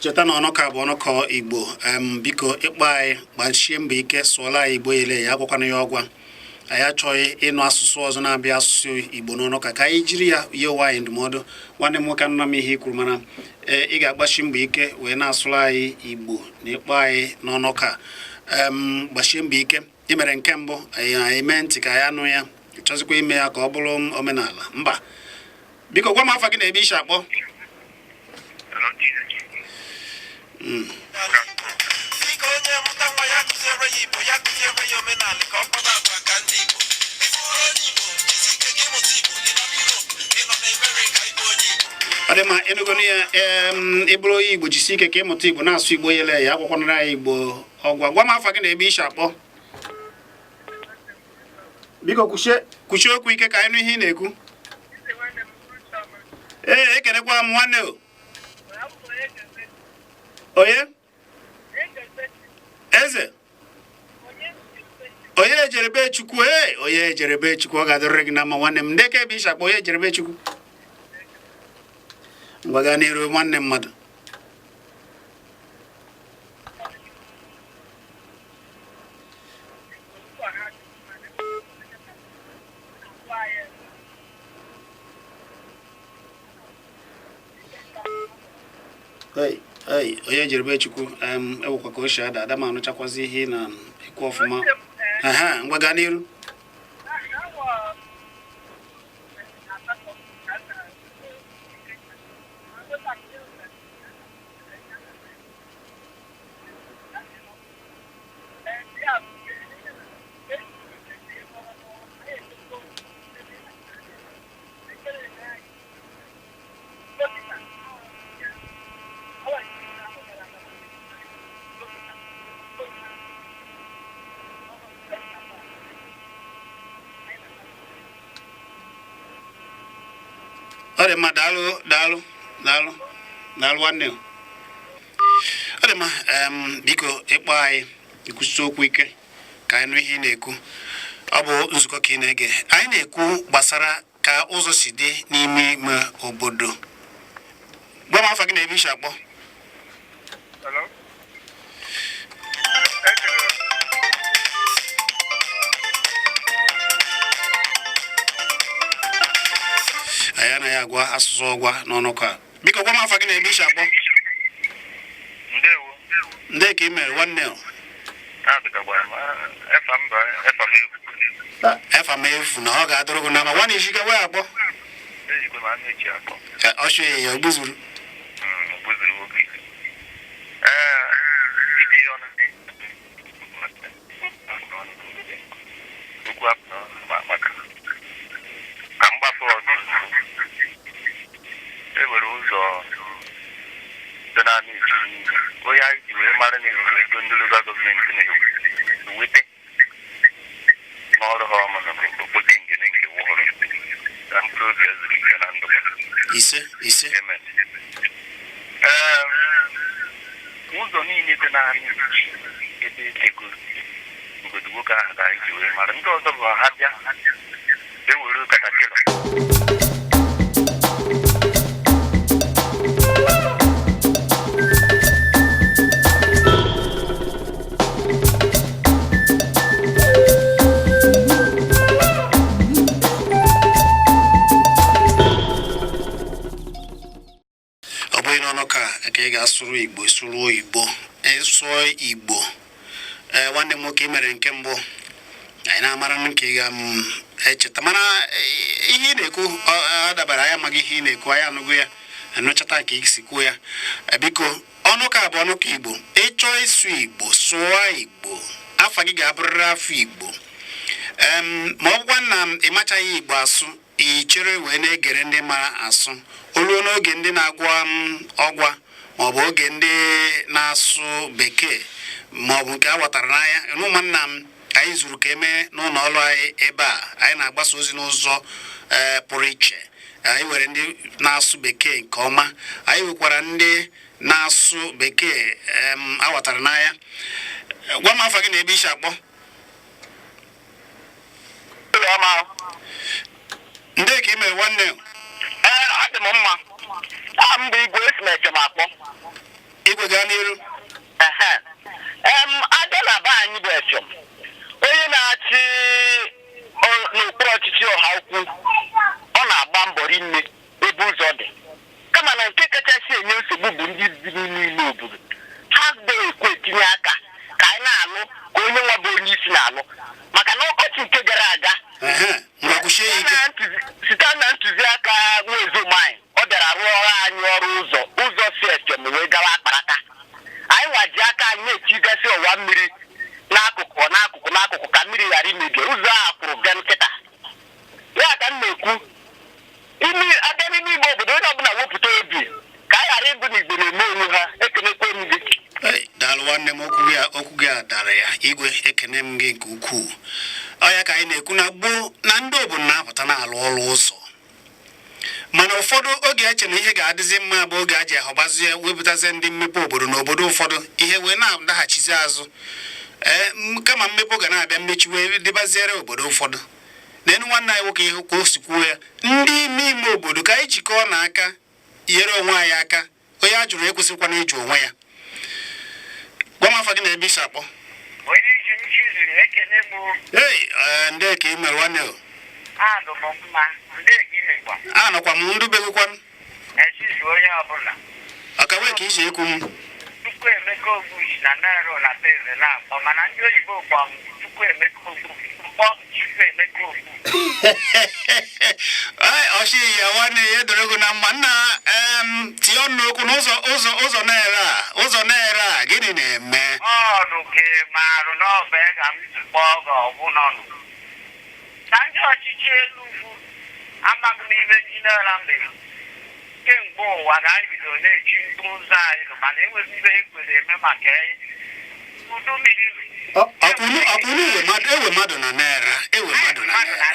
S1: Cheta na ọnụka bụ ọnụkọ Igbo. Biko, ịkpọ anyị, gbachie mbọ ike sụọla anyị Igbo ele ya, agwakwana ya ọgwa. Anyị achọghị ịnụ asụsụ ọzọ na-abịa asụsụ Igbo n'ọnụ ka anyị jiri ya nye onwe anyị ndụmọdụ. Nwanne m nwoke, anụna m ihe i kwuru, mana ee, ị ga-agbachi mbọ ike wee na-asụrụ anyị Igbo na ịkpọ anyị n'ọnụ ka gbachie mbọ ike. Ị mere nke mbụ, anyị mee ntị ka anyị anụ ya, chọzikwa ime ya ka ọ bụrụ omenala mba. Biko, gwa m afa gị na ebe isi akpọ.
S3: Dịka onye mụta nwa ya, kụziere ya Igbo, ya kụziere ya omenala ka ọ kpaba agwa ka ndị Igbo. Ịbụrụ onye Igbo, jisi ike gị mụta Igbo. Ị nọ n'Europe, ị nọ n'Amerika, ịbụ onye Igbo.
S1: Ọ dị mma, ịnụgonu ya. Ị bụrụ onye Igbo, jisi ike ka ịmụta Igbo, na-asụ Igbo yele ya, agwakwanara anyị Igbo ọgwa. Gwa m afa gị na ebe isi akpọ. Biko, kwuchie okwu ike ka anyị nụ ihe ị na-ekwu. Ee, ekelekwa m nwanne o. Onye eze, onye ejerebe Chukwu. Ee, onye ejerebe Chukwu, ọ ga-adịrịrị gị na mma, nwanne m. Ndị ka ebe isi akpọ, onye ejerebe Chukwu, ngwa, gaa n'iru, nwanne mmadụ. Ei, ei, onye ejerebe Chukwu, ewekwa ka o si ada ada ma anụchakwazi ihe ị na-ekwu ọfụma. Aha, ngwa, gaa n'iru. Ọ dị mma, daalụ, daalụ, daalụ, daalụ, nwanne. Ọ dị mma. Biko, ịkpọ anyị, ikwusi okwu ike ka anyị nụ ihe ị na-ekwu. Ọ bụ nzukọ ka ị na-ege. Anyị na-ekwu gbasara ka ụzọ si dị n'ime ime obodo. Gwa m afa gị na ebe isi akpọ.
S2: Hello? Ekele.
S1: Anyị anaghị agwa asụsụ ọgwa n'ọnụkọ a. Biko, gwa m afa gị na ebe isi akpọ.
S2: Ndewo.
S1: Ndị ka ị mere, nwanne o?
S2: Adịgakwara m. Efa mba, efa m egwu.
S1: Efa m efu na ọ ga-adụrụ gị na ma nwanne isi wee akpọ.
S2: Ejikwa m anụ echi akpọ.
S1: Ọchụ ya gbuzuru.
S2: Gbuzuru nwoke. Ee, ide ya ọnụ. Okwu apụ n'ọnụ maka ka mgbapụ ọzọ. E nwere ụzọ dị naanị eji niile. Onye anyị ji wee mara na enwere ego ndị local government na-eweta n'ọrụ ha ọma na okpote ngene nke wụhụrụ ka mkpụrụ obi ya zuru ike na ndụ.
S1: Ise, ise.
S2: Amen. Ee, ụzọ niile dị naanị ebe etegoro obodo nwoke ahụ ka anyị ji wee mara ndị ọzọ bụ ha bịa ewere caterpillar.
S1: Ọ bụghị n'ọnụ ka ka ị ga-asụrụ Igbo, sụrụ oyibo, ịsụọ Igbo. Ee, nwanne m nwoke, ị mere nke mbụ, anyị na-amara nke ị ga-echeta, mana ihe ị na-ekwu ọ dabara. Anyị amaghị ihe ị na-ekwu, anyị anụgo ya, anụchata ka isi kwuo ya. Biko, ọnụ ka bụ ọnụ ka Igbo. Ịchọọ ịsụ Igbo, sụọ Igbo. Afa gị ga-abụrịrị afọ Igbo. Ma ọ bụkwa na ị machaghị Igbo asụ, ị chere wee na-egere ndị mara asụ. O ruo n'oge ndị na-agwa m ọgwa, maọbụ oge ndị na-asụ Bekee, maọbụ nke a ghọtara n'anya ụmụnna m, anyị zuru ka emee n'ụlọ ọrụ anyị ebe a. Anyị na-agbasa ozi n'ụzọ ee pụrụ iche. Anyị nwere ndị na-asụ Bekee nke ọma, anyị nwekwara ndị na-asụ Bekee aghọtara n'anya. Gwa m afa gị na ebe isi akpọ. Ndị ka ị mere, nwanne?
S2: Ee, adị m mma. Aha m bụ Igwe, esi m eche m akpọ.
S1: Igwe Igwe, gaa n'iru.
S2: Ehe. Abịa na be anyị bụ Effium, onye na-achị n'okpuru ọchịchị ọha ukwu, ọ na-agba mbọ rinne ebe ụzọ dị, kama na nke kachasị enye nsogbu bụ ndị bi n'ime ime obodo. Ha adịghị ekwe etinye aka ka anyị na-alụ ka onye nwa bụ onye isi na-alụ, maka na ọkọchị nke gara aga,
S1: Ehe, ngwa, kwuchie ya ike.
S2: Site na ntụziaka nwaezomanyị, ọ bịara rụọrọ anyị ọrụ ụzọ, ụzọ si Effium wee gawa Akparata. Anyị nwaji aka anyị na-etigasị ọwa mmiri n'akụkụ n'akụkụ n'akụkụ ka mmiri ghara imebi ụzọ a kwụrụ bịa nkịta ya. Ka m na-ekwu, ime abịa n'ime ime obodo, onye ọbụla wepụta obi ka a ghara ịbụ na Igbo na-eme onwe ha. Ekenekwe m gị.
S1: Ei, daalụ nwanne m. Okwu gị a dara ya. Igwe, ekene m gị nke ukwuu. Ọ ya ka anyị na-ekwu na gboo na ndị obodo na-apụta na-alụ ọrụ ụzọ, mana ụfọdụ oge eche na ihe ga-adịzi mma bụ oge a ji ahọgbazie wepụtazie ndị mmepe obodo. N'obodo ụfọdụ, ihe wee na-adaghachizi azụ. Ee, kama mmepe ga na-abịa, mmechi wee dịbaziere obodo ụfọdụ. N'elu nwanne anyị nwoke, ihe ka o si kwuo ya, ndị ime ime obodo, ka anyị jikọọ n'aka, nyere onwe anyị aka. Onye a jụrụ ekwesịkwana ịjụ onwe ya. Gwa m afa gị na ebe isi akpọ.
S2: Onye iji m chizuru, ekene m.
S1: Ei, ee, ndị ka ị mere, nwanne o?
S2: Adụ m mma, ndị gị mekwa?
S1: Anọkwa m ndụ begokwanụ.
S2: Echizu onye ọbụla.
S1: Ọka wee ka isi ekwu m.
S2: Chukwu Emeka Ogbuchi na Nairo na Peze na-akpọ, mana ndị oyibo kpọ m Chukwu Emeka Ogbu, mkpọ Chukwu Emeka Ogbu.
S1: Ee, ọchị ya, nwanne ya, edoro gị na mma nna. Tinye ọnụ n'okwu n'ụzọ ụzọ ụzọ na-ere a, ụzọ na-ere a, gịnị na-eme?
S2: Ọdụ ka marụ n'ọba ka m si kpọọ gị ọbụnọnụ na ndị ọchịchị elu ugwu amaghị m ibe ndị naira mere kemgbe ụwa ga anyị bidoro na-echi mkpụrụ ụzọ anyị nụ, mana enweghị ibe e kwere eme maka udu mmiri.
S1: Ọkwụnụ ewe mmadụ, ewe mmadụ na naira, ewe mmadụ na naira.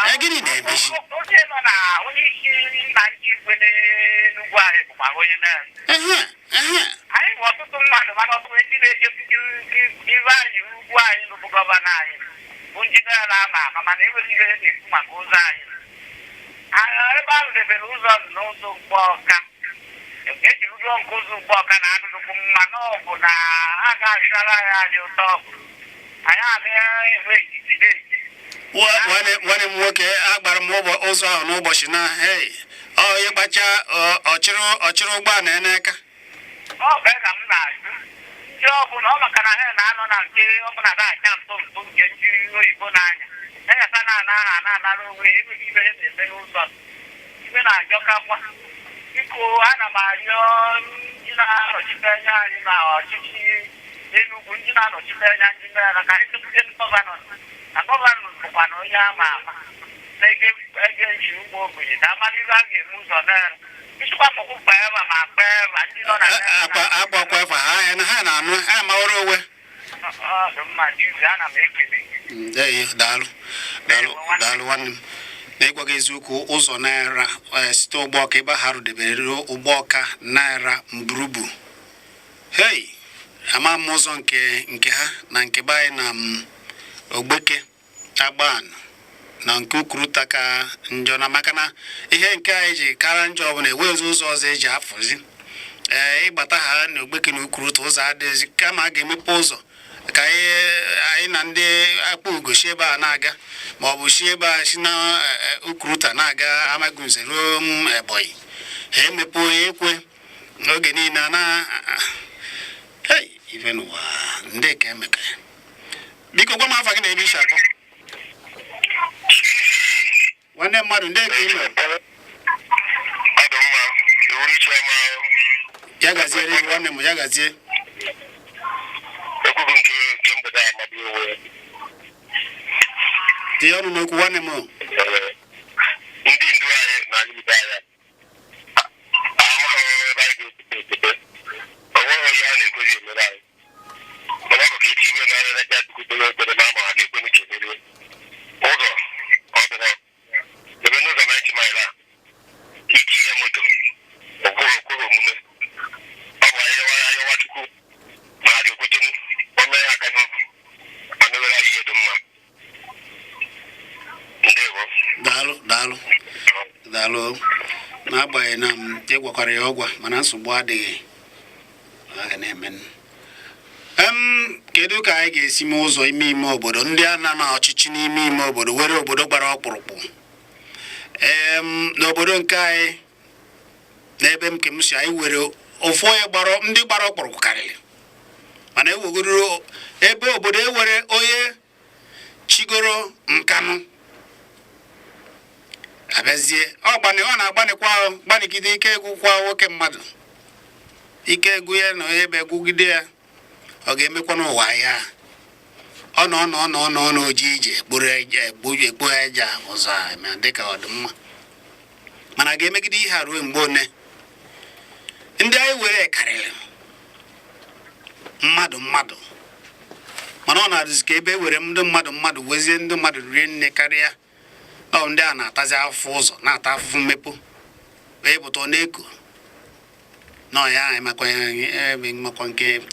S1: Ee, gịnị na-emezi?
S2: Onye nọ na onye isi na ndị igwe n'Enugwu anyị bụkwa onye naira.
S1: Ehe ehe.
S2: Anyị nwe ọtụtụ mmadụ, mana ọtụtụ ndị na-eje ibe anyị ugwu anyị bụ gọvanọ anyị bụ ndị naira ama ama, mana enweghị ihe na-ekwu maka ụzọ anyị. Ebe ahụ debere ụzọ dị n'ụzọ Mkpọka, ejiri ụzọ nke ụzọ Mkpọka na adụdụkwu mma na ọ bụ na a ga-achara ya anyị ụtọ ọgụ anyị agaghị enwe etiti na-eje.
S1: Nwanne m nwoke, agbara m ụzọ ahụ n'ụbọchị na hei, ọ ịgbacha ọchịrị ọchịrị ụgbọala ya n'aka.
S2: Ọ bụ ka m na-ajụ ndị ọbụla, ọ maka na ha na-anọ na nke ọbụla na-acha ntụ ntụ nke ndị oyibo na-anya enyata na-ana aha na-anara onwe ha, enweghị ibe ha na-eme n'ụzọ. Ibe na-ajọkakwa. Biko, ana m arịọ ndị na-anọchite anya anyị na ọchịchị Enugwu, ndị na-anọchite anya ndị naira, ka anyị tụpụte gọvanọ, na gọvanọ bụkwa na onye ama ama na-ege ege nchi ụmụ ogbenye na amara ibe a ga-eme ụzọ naira ịchịkwa mụkwụ kpee ma kpee ma ndị nọ na
S1: Akpa akpa akwa ha ahịa na ha na-anụ ha amawara onwe.
S2: Ọ dị mma, Jizi, ana m ekele gị.
S1: Ee, daalụ, daalụ, daalụ nwanne m. Na ịgwa gị eziokwu, ụzọ naira, site ụgbọ ọka ebe ha rụdebere ruo ụgbọ ọka naira mburubu, hei, ama m ụzọ nke ha na nke be anyị na m Ogbeke Agban na nke Ukuruta ka njọ, na maka na ihe nke anyị ji kara njọ bụ na enweghịzi ụzọ ọzọ eji afụzi. Ee, ịgbata ha na Ogbeke na Ukuruta, ụzọ adịghịzi, kama a ga-emepe ụzọ ka anyị na ndị akpa ugo si ebe a na-aga, ma ọ bụ si ebe a si na Ukuruta na-aga Amagunze ruo m Ebonyi. Ha emepe ekwe n'oge niile a na hei ife n'ụwa ndị ka emeka. Biko gwa m afa gị na ebe isi akpọ. Nwanne mmadụ, ndị ka ị mere?
S2: Ọ dị mma, uhuruchi ọma.
S1: Ya gaziere gị, nwanne m, ya gazie.
S2: Ekwughị nke mgbede a mmadụ onwe ya.
S1: Tinye ọnụ n'okwu, nwanne m.
S2: Ee, ndị ndu anyị na ibe anyị amaghị ebe anyị ga-esite esite. O nweghị ihe a na-ekwezi emere anyị, mana ọ bụ ka echi iwe na anyị racha Chukwu kpere ekpere ma ama ha ga-ekwe n'uche merie ụzọ. Ọ dịrọ ebe n'ụzọ 90 mile a iti ya moto okweghị omume. Ọ bụ anyị yọwa ayọwa Chukwu ma ha ga-ekwetenu o mee aka n'obi ma mewere anyị ihe dị mma. Ndewo.
S1: Daalụ, daalụ, daalụ. N'agbanyeghị na m ịgwakwara ya ọgwa, mana nsogbu adịghị. A ga na-eme. Kedu ka anyị ga-esi mee ụzọ ime ime obodo, ndị a na ọchịchị n'ime ime obodo were obodo gbara ọkpụrụkpụ? N'obodo nke anyị, n'ebe m nke m si, anyị were ofu onye gbara, ndị gbara ọkpụrụkpụ karịrị, mana ewegoro ebe obodo ewere onye chigoro nkanụ abịazie, ọ gbanị, ọ na-agbanịkwa ahụ, gbanịgide ike egwu kwa nwoke mmadụ, ike egwu ya na onye ebe gwugide ya, ọ ga-emekwa n'ụwa ya. Ọ nọ nọ nọ nọ n'oji ije kpụrụ ekpo aja ụzọ a ma dịka ọ dị mma, mana ga-emegide ihe a ruo mgbe one? Ndị anyị were karịrị mmadụ mmadụ, mana ọ na-adịzi ka ebe e were ndị mmadụ mmadụ wezie ndị mmadụ rie nne karịa. Ọ ndị a na-atazi afụfụ ụzọ, na-ata afụfụ mmepe, wee pụta, ọ na-eko na ọ ya emakwa ebe makwa nke 0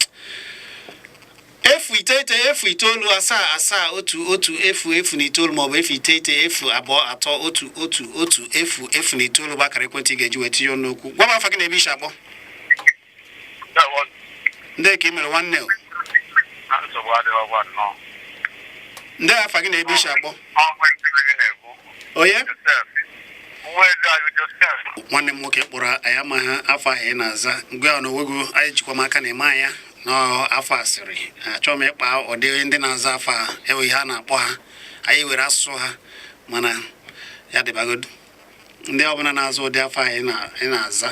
S1: 9 0 7 7 1 1 0 0 9 maọbụ 0 9 0 2 3 1 1 1 0 0 9 bụ akara ekwentị ị ga-eji wee tinye ọnụ okwu. Gwa m afa gị na ebe isi akpọ. Ndị ka ị mere, nwanne o?
S2: Nsogbu adịghị nnọọ.
S1: Ndị afa gị na ebe isi akpọ?
S2: Ọnwa gị na-ekwu.
S1: Onye?
S2: Joseph nwa eze anyị, Joseph.
S1: Nwanne m nwoke kpọrọ anyị amaghị afọ ahụ ị na-aza. Ngwa ya na onwe gị, anyị jikwa m aka na ịma ya na afọ asịrị. Achọghị m ịkpa ụdị ndị na-aza afọ a enwe ihe a na-akpọ ha. Anyị were asụsụ ha, mana ya dịbagodu, ndị ọbụla na-aza ụdị afọ ahụ ị na-aza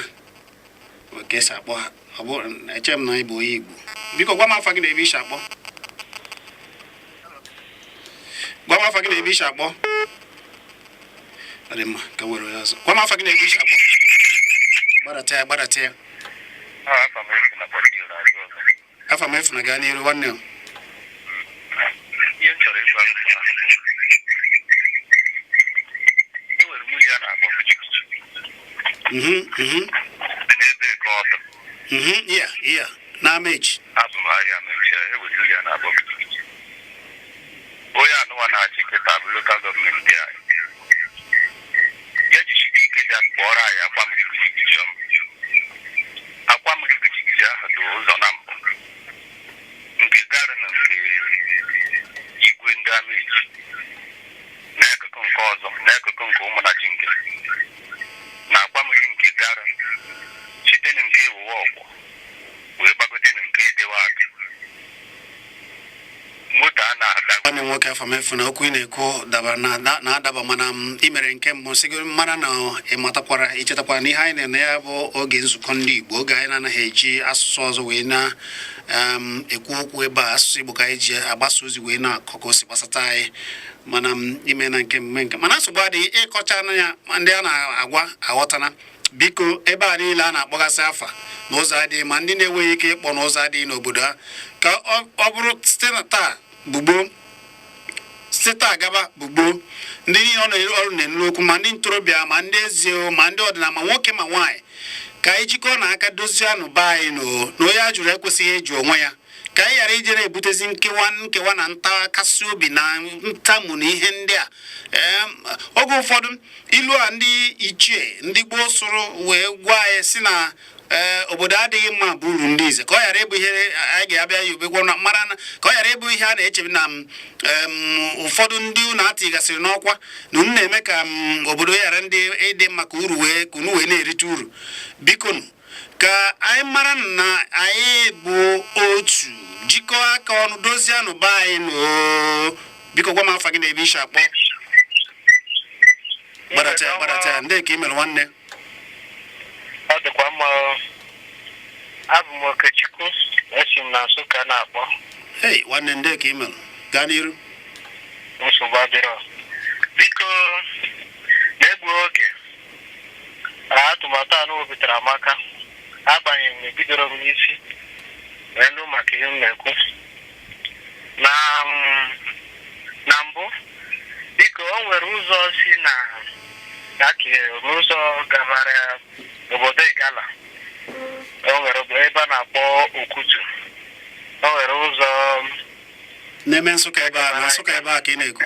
S1: bụ ka esi akpọ ha. Ọ bụ eche m na ị bụ onye Igbo. Biko gwa m afa gị na ebe isi akpọ. Gwa m afa gị na ebe isi akpọ. Ọ dị mma, ka m were onye ọzọ. Gwa m afa gị na ebe isi akpọ. Gbadata ya, gbadata ya. Afa m efu na gaa n'iru, nwanne m.
S2: Ihe m chọrọ ịgwa gị bụ, e nwere mmiri a na-akpọ Kuchikuchi dị n'ebe eke ọtọ.
S1: Iya, n'ama echi.
S2: Abụ m ahịa mechie. E nwere mmiri a na-akpọ Kuchikuchi. Onye anụwa na-achị kịta bụ local government anyị ya jisite ike bịa kpọrọ anyị akwa mmiri Kuchikuchi ọma. Akwa mmiri Kuchikuchi ahụ dị ụzọ na mbụ, nke gara na nke igwe ndị amaechi n'akụkụ nke ọzọ, n'akụkụ nke ụmụnachi, nke na akwa mmiri nke gara site na nke ewuwe ọkwọ wee gbagote na nke edewe aka moto a na-aga.
S1: Nwanne m nwoke, afọ m efu na okwu ị na-ekwu dabara na-adaba, mana m ị mere nke mbụ sị gị mara na ị matakwara, ichetakwara na ihe anyị na-ene ya bụ oge nzukọ ndị Igbo, oge anyị na-anaghị eji asụsụ ọzọ wee na ekwu okwu ebe a. Asụsụ Igbo ka anyị ji agbasa ozi wee na-akọ ka o si gbasata anyị. Mana m ime na nke mme nke, mana nsogbu adịghị. Ịkọcha na ya, ma ndị a na-agwa aghọtana. Biko, ebe a niile a na-akpọgasị afa na ụzọ adịghị, ma ndị na-enweghị ike ịkpọ na ụzọ adịghị n'obodo ha, ka ọ bụrụ site na taa bugbo, site taa gaba bugbo, ndị niile ọ na- ọrụ na-enu okwu, ma ndị ntorobịa, ma ndị eze o, ma ndị ọdịnala, ma nwoke ma nwaanyị, ka anyị jikọọ na aka dozie anụ be anyị na onye a jụrụ ekwesịghị ịjụ onwe ya, ka anyị ghara ije na-ebutezi nkewa nkewa na ntakasị obi na ntamu na ihe ndị a. Oge ụfọdụ ilu a ndị ichie ndị gboo sụrụ wee gwa anyị si na ee, obodo adịghị mma bụ uru ndị ize, ka ọ ghara ịbụ ihe anyị ga-abịa ya obekwa na mara na ka ọ ghara ịbụ ihe a na-echebi na ụfọdụ ndị unu atịgasịrị n'ọkwa na unu na-eme ka obodo ghara ndị ịdị mma, ka uru wee ka unu wee na-erite uru. Bikonu, ka anyị mara na anyị bụ otu, jikọọ aka ọnụ dozie anụ be anyị nụ. Biko gwa m afa gị na ebe isi akpọ. Gbadata ya, gbadata ya. Ndị ka ị mere, nwanne?
S2: Ọ dịkwa mma o. Abụ m Okechukwu, esi m na Nsụka na-akpọ.
S1: Hey, nwanne, ndị ka ị mere, gaa n'iru.
S2: Nsogbu adịrọ. Biko, na-egbu oge na atụmatụ anụ wepụtara amaka, agbanyeghị na ebidoro m n'isi wee nụ maka ihe m na-ekwu na mbụ. Biko, o nwere ụzọ si na n'ụzọ gabara obodo Igala, o nwere ebe a na-akpọ Okutu, o nwere ụzọ
S1: Na-eme Nsụka ebe a, na Nsụka ebe a ka ị na-ekwu?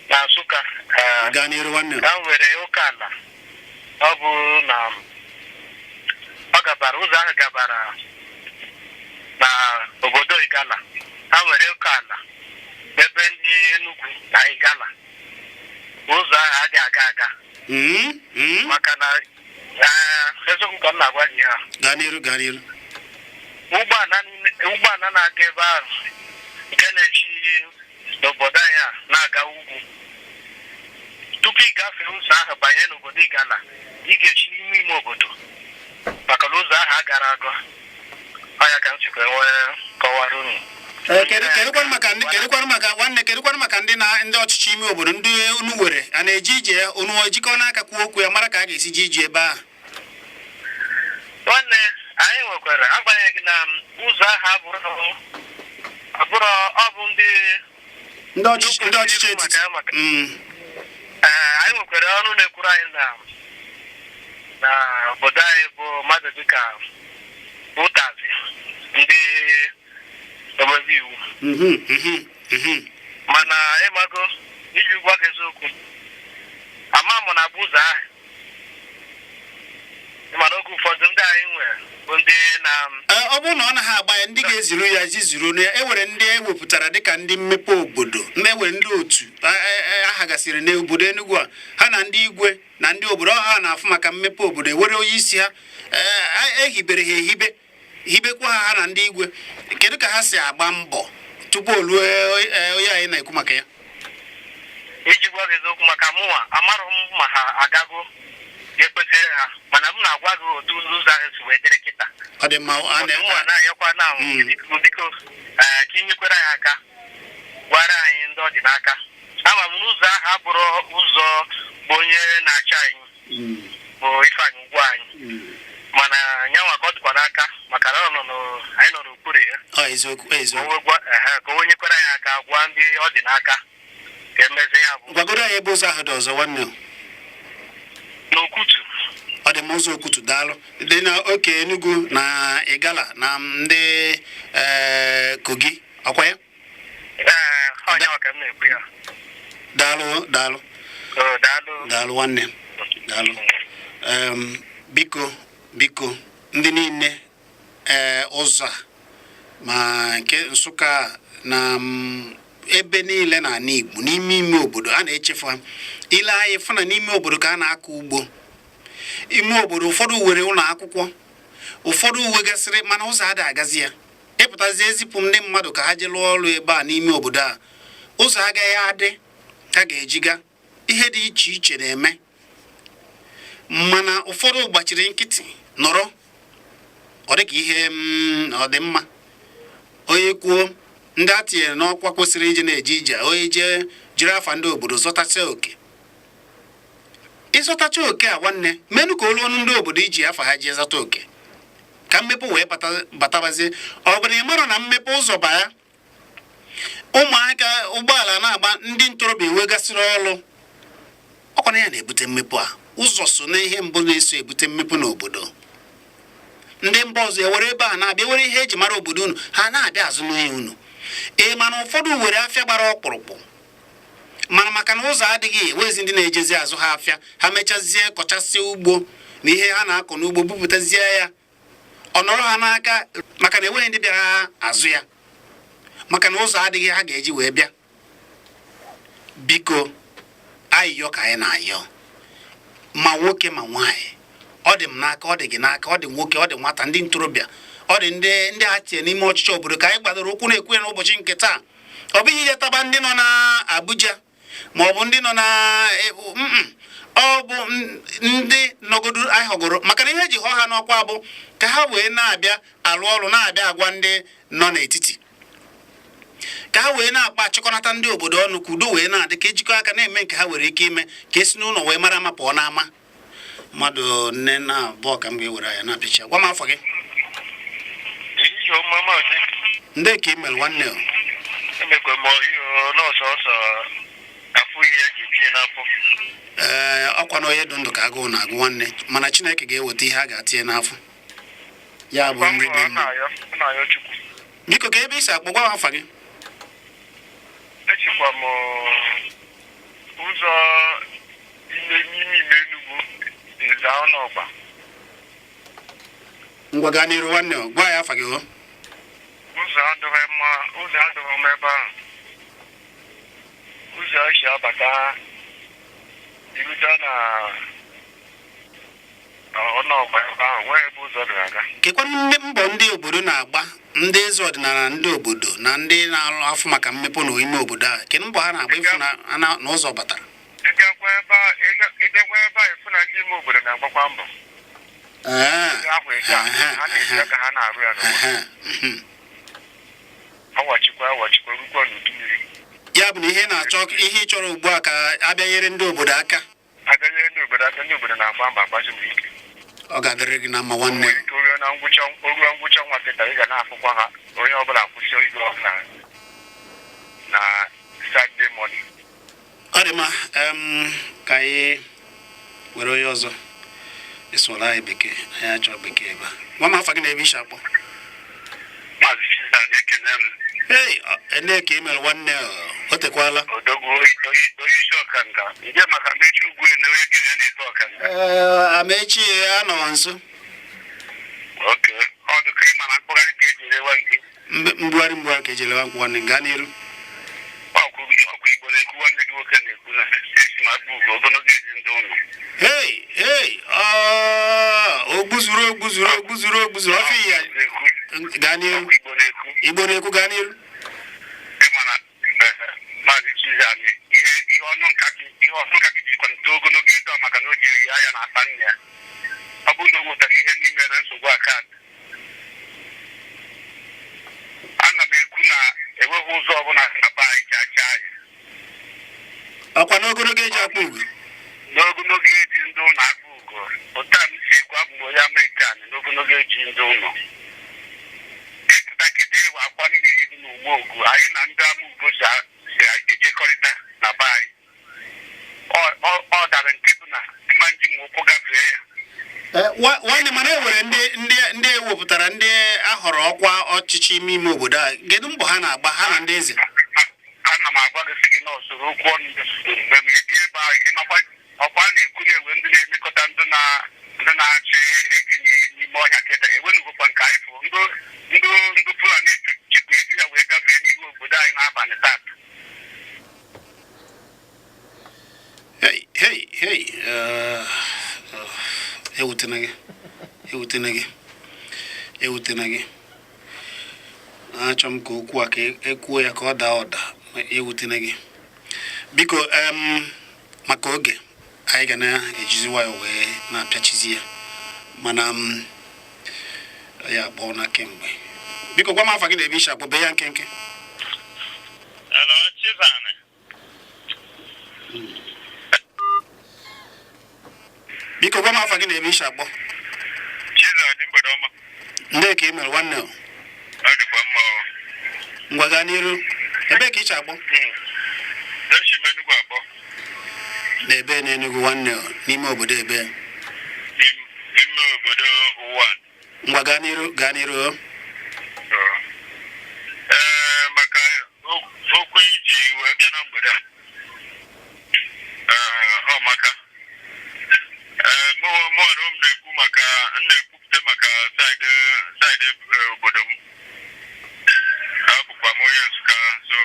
S2: Na Nsụka eh.
S1: Gaa n'iru, nwanne m.
S2: Ka m were ụka ala, ọ bụ na ọ gabara ụzọ ahụ gabara Igala ha nwere oke ala ebe ndị Enugu na Igala, ụzọ ahụ adịghị aga aga. Maka na eziokwu ka m na-agwa gị ha.
S1: Gaa n'iru, gaa n'iru.
S2: Ụgbọala na-aga ebe ahụ nke na-esi n'obodo anyị a na-aga ugwu, tupu ị gafee ụzọ ahụ banye n'obodo Igala, ị ga-esi n'ime ime obodo, maka na ụzọ ahụ agara agụ. Ọ ya ka m sikwa nwee kọwara unu.
S1: Ee, kedụkwanụ maka nwanne, kedụkwanụ maka ndị na ndị ọchịchị ime obodo, ndị unu were a na-eje ije ya? Unu ejikọ n'aka kwuo okwu ya, mara ka a ga-esi je ije ebe ahụ?
S2: Nwanne, anyị nwekwara, agbanyeghị na ụzọ ahụ abụrụ ọ bụ ndị
S1: ndị ọchịchị etiti.
S2: Ee, anyị nwekwara ọnụ na-ekwuru anyị na obodo anyị, bụ mmadụ dịka ụtazi ndị omebe iwu. Mana ịmago, iji gwa gị eziokwu, ama m na agba ụzọ ahụ, mana oge ụfọdụ ndị anyị nwere bụ ndị na
S1: Ee, ọ bụrụ na ọ naghị agba ya, ndị ga-ezuru ya zizuru ya. E nwere ndị e wepụtara dịka ndị mmepe obodo, ndị e nwere ndị otu ahagasịrị n'obodo Enugu a, ha na ndị igwe na ndị obodo ọha na-afụ maka mmepe obodo. Ewere onye isi ha, ehibere ha ehibe, hibekwa ha, ha na ndị igwe. Kedu ka ha si agba mbọ tupu o ruo onye anyị na-ekwu maka ya?
S2: Iji gwa gị eziokwu, maka mụnwa amarọ m ma ha agago ga-ekwesịrị ha, mana m na-agwa gị otu ụzọ ahụ si wee dịrị kịta.
S1: Ọ dị mma. A
S2: Mụnwa na-ayọkwa na biko, biko, ka inyekwere anyị aka, gwara anyị ndị ọ dị n'aka. Ama m n'ụzọ ahụ abụrụ ụzọ bụ onye na-achị anyị bụ Ifeanyị Ugwu anyị, mana nyanwa ka ọ dịkwa n'aka, maka na ọ nọ anyị nọ n'okpuru ya.
S1: Ọ eziokwu,
S2: Ka
S1: eziokwu.
S2: o wee ka o nyekwere anyị aka gwa ndị ọ dị n'aka ka emezie ya bụ.
S1: Gwagodo anyị ebe ụzọ ahụ dị ọzọ, nwanne m.
S2: N'Okwutu.
S1: Ọ dị m ụzọ Okwutu, daalụ. Dị na oke Enugu na Igala na ndị Kogi, ọkwa ya?
S2: Ee, ọ nyanwa ka m na-ekwu ya.
S1: Daalụ, daalụ.
S2: O, daalụ.
S1: Daalụ nwanne, daalụ. Biko, biko, ndị niile, ụzọ a ma nke Nsụka na ebe niile na ala Igbo, n'ime ime obodo a na-echefu ha. Ile anyị fụ na n'ime obodo ka a na-akọ ugbo, ime obodo ụfọdụ were ụlọ akwụkwọ, ụfọdụ uwe gasịrị, mana ụzọ ada agazi ya. Ịpụtazi ezipụ ndị mmadụ ka ha jee lụọ ọrụ ebe a n'ime obodo a, ụzọ agaghị adị ha ga-ejiga. Ihe dị iche iche na-eme, mana ụfọdụ gbachiri nkịtị nọrọ. Ọ dịka ihe ọ dị mma onye kwuo, ndị a tinyere n'ọkwa kwesịrị ije na-eje ije, onye jee jiri afa ndị obodo zọtacha oke. Ịzọtacha oke a, nwanne, menụ ka olu ọnụ ndị obodo iji afa ha jee zọta oke, ka mmepe wee batabazie. Ọ bụ na ị mara na mmepe ụzọ baya, ụmụaka ụgbọala na-agba, ndị ntorobịa enwegasịrị ọrụ, ọkwa na ya na-ebute mmepe a. Ụzọ so na ihe mbụ na-eso ebute mmepe n'obodo. Ndị mba ọzọ ewere ebe a na-abịa were ihe eji mara obodo unu, ha na-abịa azụ n'onye unu. Ee, mana ụfọdụ were afịa gbara ọkpụrụkpụ, mana maka na ụzọ adịghị, ewezi ndị na-ejezi azụ ha afịa. Ha mechazie kọchasịa ugbo na ihe ha na-akọ n'ugbo, bupụtazie ya, ọ nọrọ ha n'aka, maka na enweghị ndị bịara azụ ya, maka na ụzọ adịghị ha ga-eji wee bịa. Biko, ayịyọ ka anyị na-ayọ, ma nwoke ma nwaanyị, ọ dị m n'aka, ọ dị gị n'aka, ọ dị nwoke, ọ dị nwata, ndị ntorobịa, ọ dị ndị a tinye n'ime ọchịchị obodo, ka anyị gbadoro ụkwụ na-ekwu ya n'ụbọchị nke taa. Ọ bụghị ije taba ndị nọ na Abuja ma ọ bụ ndị nọ na ọ bụ ndị nọgodo anyị họgoro, maka na ihe eji họọ ha n'ọkwa bụ ka ha wee na-abịa alụ ọrụ, na-abịa agwa ndị nọ n'etiti, ka ha wee na-akpa achịkọnata ndị obodo ọnụ, ka udo wee na-adị, ka ejikọ aka na-eme nke ha nwere ike ime, ka esi n'ụlọ wee mara ama pụọ n'ama. Mmadụ nne na abụọ ka m ga-ewere anya na-apịcha. Gwa m afọ gị.
S2: Ehihie ọma, maazị.
S1: Ndị ka ị mere, nwanne o?
S2: Emekwa m ihe nọọsụ ọsọ afụ ihe ya ji etinye n'afọ.
S1: Ee, ọkwa na onye dị ndụ ka agụụ na-agụ, nwanne, mana Chineke ga-eweta ihe a ga-atinye n'afọ ya bụ nri dị mma.
S2: Ọ na-ayọ Chukwu.
S1: Biko, ka ebe isi akpọ, gwa m afa gị.
S2: Echekwa m ụzọ ime n'ime ime Enugu Eza Ọnọgba.
S1: Ngwa, gaa n'iru, nwanne o. Gwa ya afa gị o.
S2: Ụzọ Ụzọ adịghị mma, ụzọ adịghị mma ebe ahụ. Ụzọ esi abata irute na ọnụọgba ebe ahụ, nwee ebe ụzọ dị aga.
S1: Kekwanụ ndị mbọ ndị obodo na-agba, ndị eze ọdịnala, ndị obodo na ndị na-alụ afụ maka mmepe na ime obodo a, kedu mbọ ha na-agba ịfụ na ụzọ batara?
S2: Ịbịakwa ebe a, ịbịakwa ebe a, ịfụ na ndị ime obodo na-agbakwa mbọ. Ndị ahụ eji a, ha na-eji aka ha na-arụ ya n'onwe. Awachikwa awachikwa rukwa n'udu mmiri.
S1: Ya bụ na ihe ị na-achọ, ihe ị chọrọ ugbu a, ka abịanyere ndị obodo aka.
S2: Abịanyere ndị obodo aka, ndị obodo na-agba mbọ, agbasi mbọ ike.
S1: Ọ ga-adịrị gị na mma, nwanne.
S2: Nwere ike oruo na ngwụcha, oruo ngwụcha ọnwa kịta, ị ga na-afụkwa ha, onye ọbụla akwụsị ịga ọrụ na Saturday morning.
S1: Ọ dị mma. Ka anyị were onye ọzọ. Ịsụọla anyị bekee, anyị achọ bekee ebe a. Gwa m afa gị na ebe isi akpọ.
S2: Maazị Chiza, na-ekene m.
S1: Ei, ene ka ị mere, nwanne? O tekwala.
S2: Odogwu, onye isi ọkanga nje maka mmechi ugwu ene, onye gị ya na-eto ọkanga.
S1: Ee, Amechi anọ nso.
S2: Oke ọ dị ka ịma na mkpụgharị ka eji erewa nke.
S1: Mbugharị, mbugharị ka eji elewa nkwụ, nwanne. Gaa n'iru.
S2: Ọkụ ọkụ Igbo na-ekwu, nwanne gị nwoke na-ekwu na esi m akpụ ugo ogologo ezi ndị ụlọ.
S1: Hei hei, ogbuzuru, ogbuzuru, ogbuzuru, ogbuzuru ọfị ya.
S2: Na-ekwu.
S1: Gaa n'iru.
S2: Ọkụ Igbo na-ekwu.
S1: Igbo na-ekwu, gaa n'iru.
S2: Ịma na Maazị Chizani, ihe ọnụ nkaki, ihe ọnụ nkaki jikwa nto ogologo eto a, maka na o jiri ya ya na-ata nne ya. Ọ bụrụ na o nwetara ihe n'ime na nsogbu aka, ana m ekwu na enweghị ụzọ ọbụla na be anyị chaa chaa anyị.
S1: Ọkwa n'ogologo eji akpụ ugo.
S2: N'ogologo eji ndị ụlọ akpụ ugo, ụta m si ekwu, abụ m onye Amerịkan. N'ogologo eji ndị ụlọ ịpụta kịta, ịwa akwa mmiri dị n'ugbo ogu anyị na ndị ama ugo si ejekọrịta na be anyị. Ọ dara nke bụ na mma nji m ụkwụ gafee ya.
S1: Nwanne, mana e nwere ndị ewepụtara, ndị ahọrọ ọkwa ọchịchị ime ime obodo a. Kedu mbọ ha na-agba, ha na ndị eze?
S2: Ana m agwa gị, sị gị na usoro okwu ọnụ mgbe m ịbịa ebe ahụ, ịmakwa ọkwa a na-ekwu na-ewe ndị na-emekọta ndị na-achị eji n'ime ọhịa kịta, enwenugokwa nke anyị fụ ndị Fulani chekwa eji ya wee gafee n'ihu obodo anyị n'abalị taata.
S1: Hei hei hei, ewutena gị, ewutena gị, ewutena gị. Achọ m ka okwu a ka ekwuo ya ka ọ daa ụda, ma ewutena gị, biko. Maka oge anyị ga na-ejizi nwayọ wee na-apịachizi ya, mana m ya akpọọ na kemgbe. Biko gwa m afa gị na ebe isi akpọ, bee ya nkenke.
S2: Hello, Chizani.
S1: Biko gwa m afa gị na ebe isi akpọ.
S2: Chizani, mgbede ọma.
S1: Ndị ka ị mere, nwanne o?
S2: Ọ dịkwa mma o.
S1: Ngwa, gaa n'iru. Ebee ka ị si akpọ?
S2: Esi m Enugu akpọ.
S1: Na ebe n'Enugu, nwanne o? N'ime obodo ebe?
S2: N'ime obodo ụwa.
S1: Ngwa, gaa n'iru, gaa n'iru o.
S2: Ee, maka okwu iji wee bịa na mgbede a, ee, ọ maka ee mụ mụ na m na-ekwu maka m na-ekwupụta maka side obodo m. Abụkwa m onye Nsụka, so.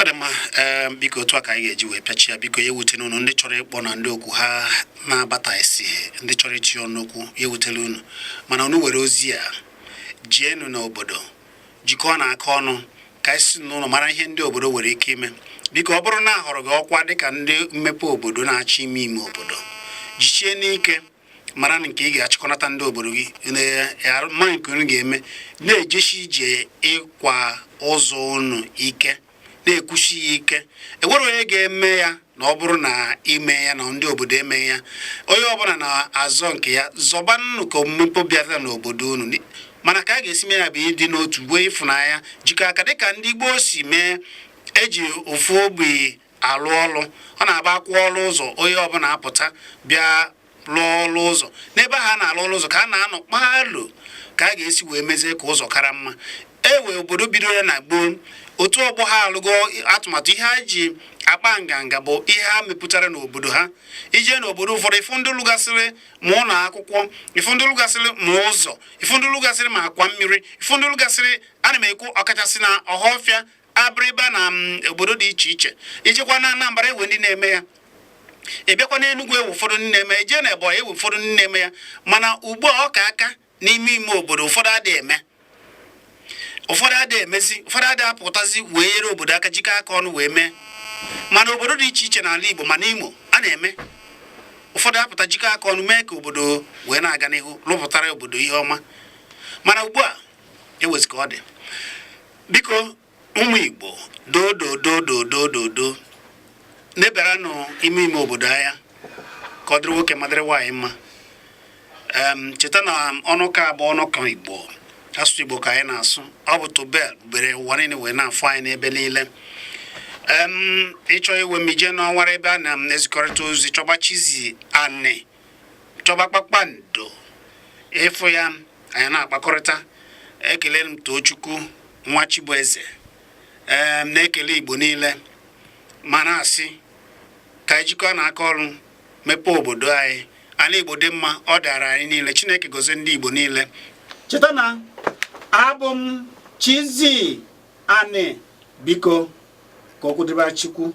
S1: Ọ dị mma. Ee, biko, otu a ka anyị ga-eji wee pịachi ya. Biko, ya ewutela unu ndị chọrọ ịkpọ na ndị okwu ha na-abataghịsị, ndị chọrọ itinye ọnụ okwu, ya ewutela unu. Mana unu were ozi a jienu n'obodo, jikọọ na aka ọnụ ka anyị si n'ụlọ mara ihe ndị obodo nwere ike ime. Biko, ọ bụrụ na a họrọ gị ọkwa dịka ndị mmepe obodo na-achị ime ime obodo, jichie n'ike, mara na nke ị ga-achịkọnata ndị obodo gị ma nke unu ga-eme, na-ejesi ije ịkwa ụzọ unu ike, na-ekwusi ya ike. Enwere onye ga-eme ya na ọ bụrụ na ime ya na ndị obodo emeghị ya. Onye ọbụla na-azọ nke ya, zọba nnụ ka mmepe bịara n'obodo unu. Mana ka a ga-esi mee ya bụ ịdị n'otu, gwee ịfụnanya, jikọ aka dịka ndị gboo si mee, eji ofu ogbi alụ ọlụ. Ọ na-aba akwụ ọlụ ụzọ, onye ọbụla apụta bịa lụọ ọlụ ụzọ n'ebe ahụ a na-alụ ọlụ ụzọ, ka a na-anọ kpalụ ka a ga-esi wee mezie ka ụzọ kara mma. Ewe obodo bidoro ya na gboo, otu ọgbọ ha alụgo atụmatụ ihe ha ji akpa nganga bụ ihe ha mepụtara n'obodo ha. Ije n'obodo ụfọdụ, ịfụ ndị lụgasịrị ma ụlọ akwụkwọ, ịfụ ndị lụgasịrị ma ụzọ, ịfụ ndị lụgasịrị ma akwa mmiri, ịfụ ndị lụgasịrị. Ana m ekwu ọkachasị na Ọhafịa, Abịrịba na obodo dị iche iche. Ijekwa na Anambra, ewe ndị na-eme ya. Ị bịakwa n'Enugwu, ewe ụfọdụ ndị na-eme ya. Ije na Ebonyi, ewe ụfọdụ ndị na-eme ya. Mana ugbu a, ọ ka aka n'ime ime obodo, ụfọdụ adịghị eme, ụfọdụ adịghị emezi, ụfọdụ adịghị apụtazi wee nyere obodo aka, jikọ aka ọnụ wee mee. Mana obodo dị iche iche n'ala Igbo, ma n'Imo, a na-eme. Ụfọdụ apụta jikọ aka ọnụ mee ka obodo wee na-aga n'ihu, rụpụtara obodo ihe ọma. Mana ugbu a, ewezi ka ọ dị. Biko, ụmụ Igbo, dododododododo, nebaranụ ime ime obodo anya ka ọ dịrị nwoke ma dịrị nwaanyị mma. Cheta na ọnụka bụ ọnụka Igbo, asụsụ Igbo ka anyị na-asụ. Ọ bụ Tobel bere ụwa niile wee na-afụ anyị n'ebe niile. Ịchọ iwe m, ije n'ọnwara ebe a na-ezikọrịta ozi, chọba Chizzy Ani, chọba Kpakpando, ịfụ ya, anyị na-akpakọrịta. Ekele m Tochukwu nwa Chibueze, na-ekele Igbo niile ma na-asị ka anyị jikọọ na aka ọrụ mepee obodo anyị. Ala Igbo dị mma, ọ dara anyị niile. Chineke gozie ndị Igbo niile. Cheta na abụ m Chizzy Ani. Biko, ka okwu dịbara Chukwu.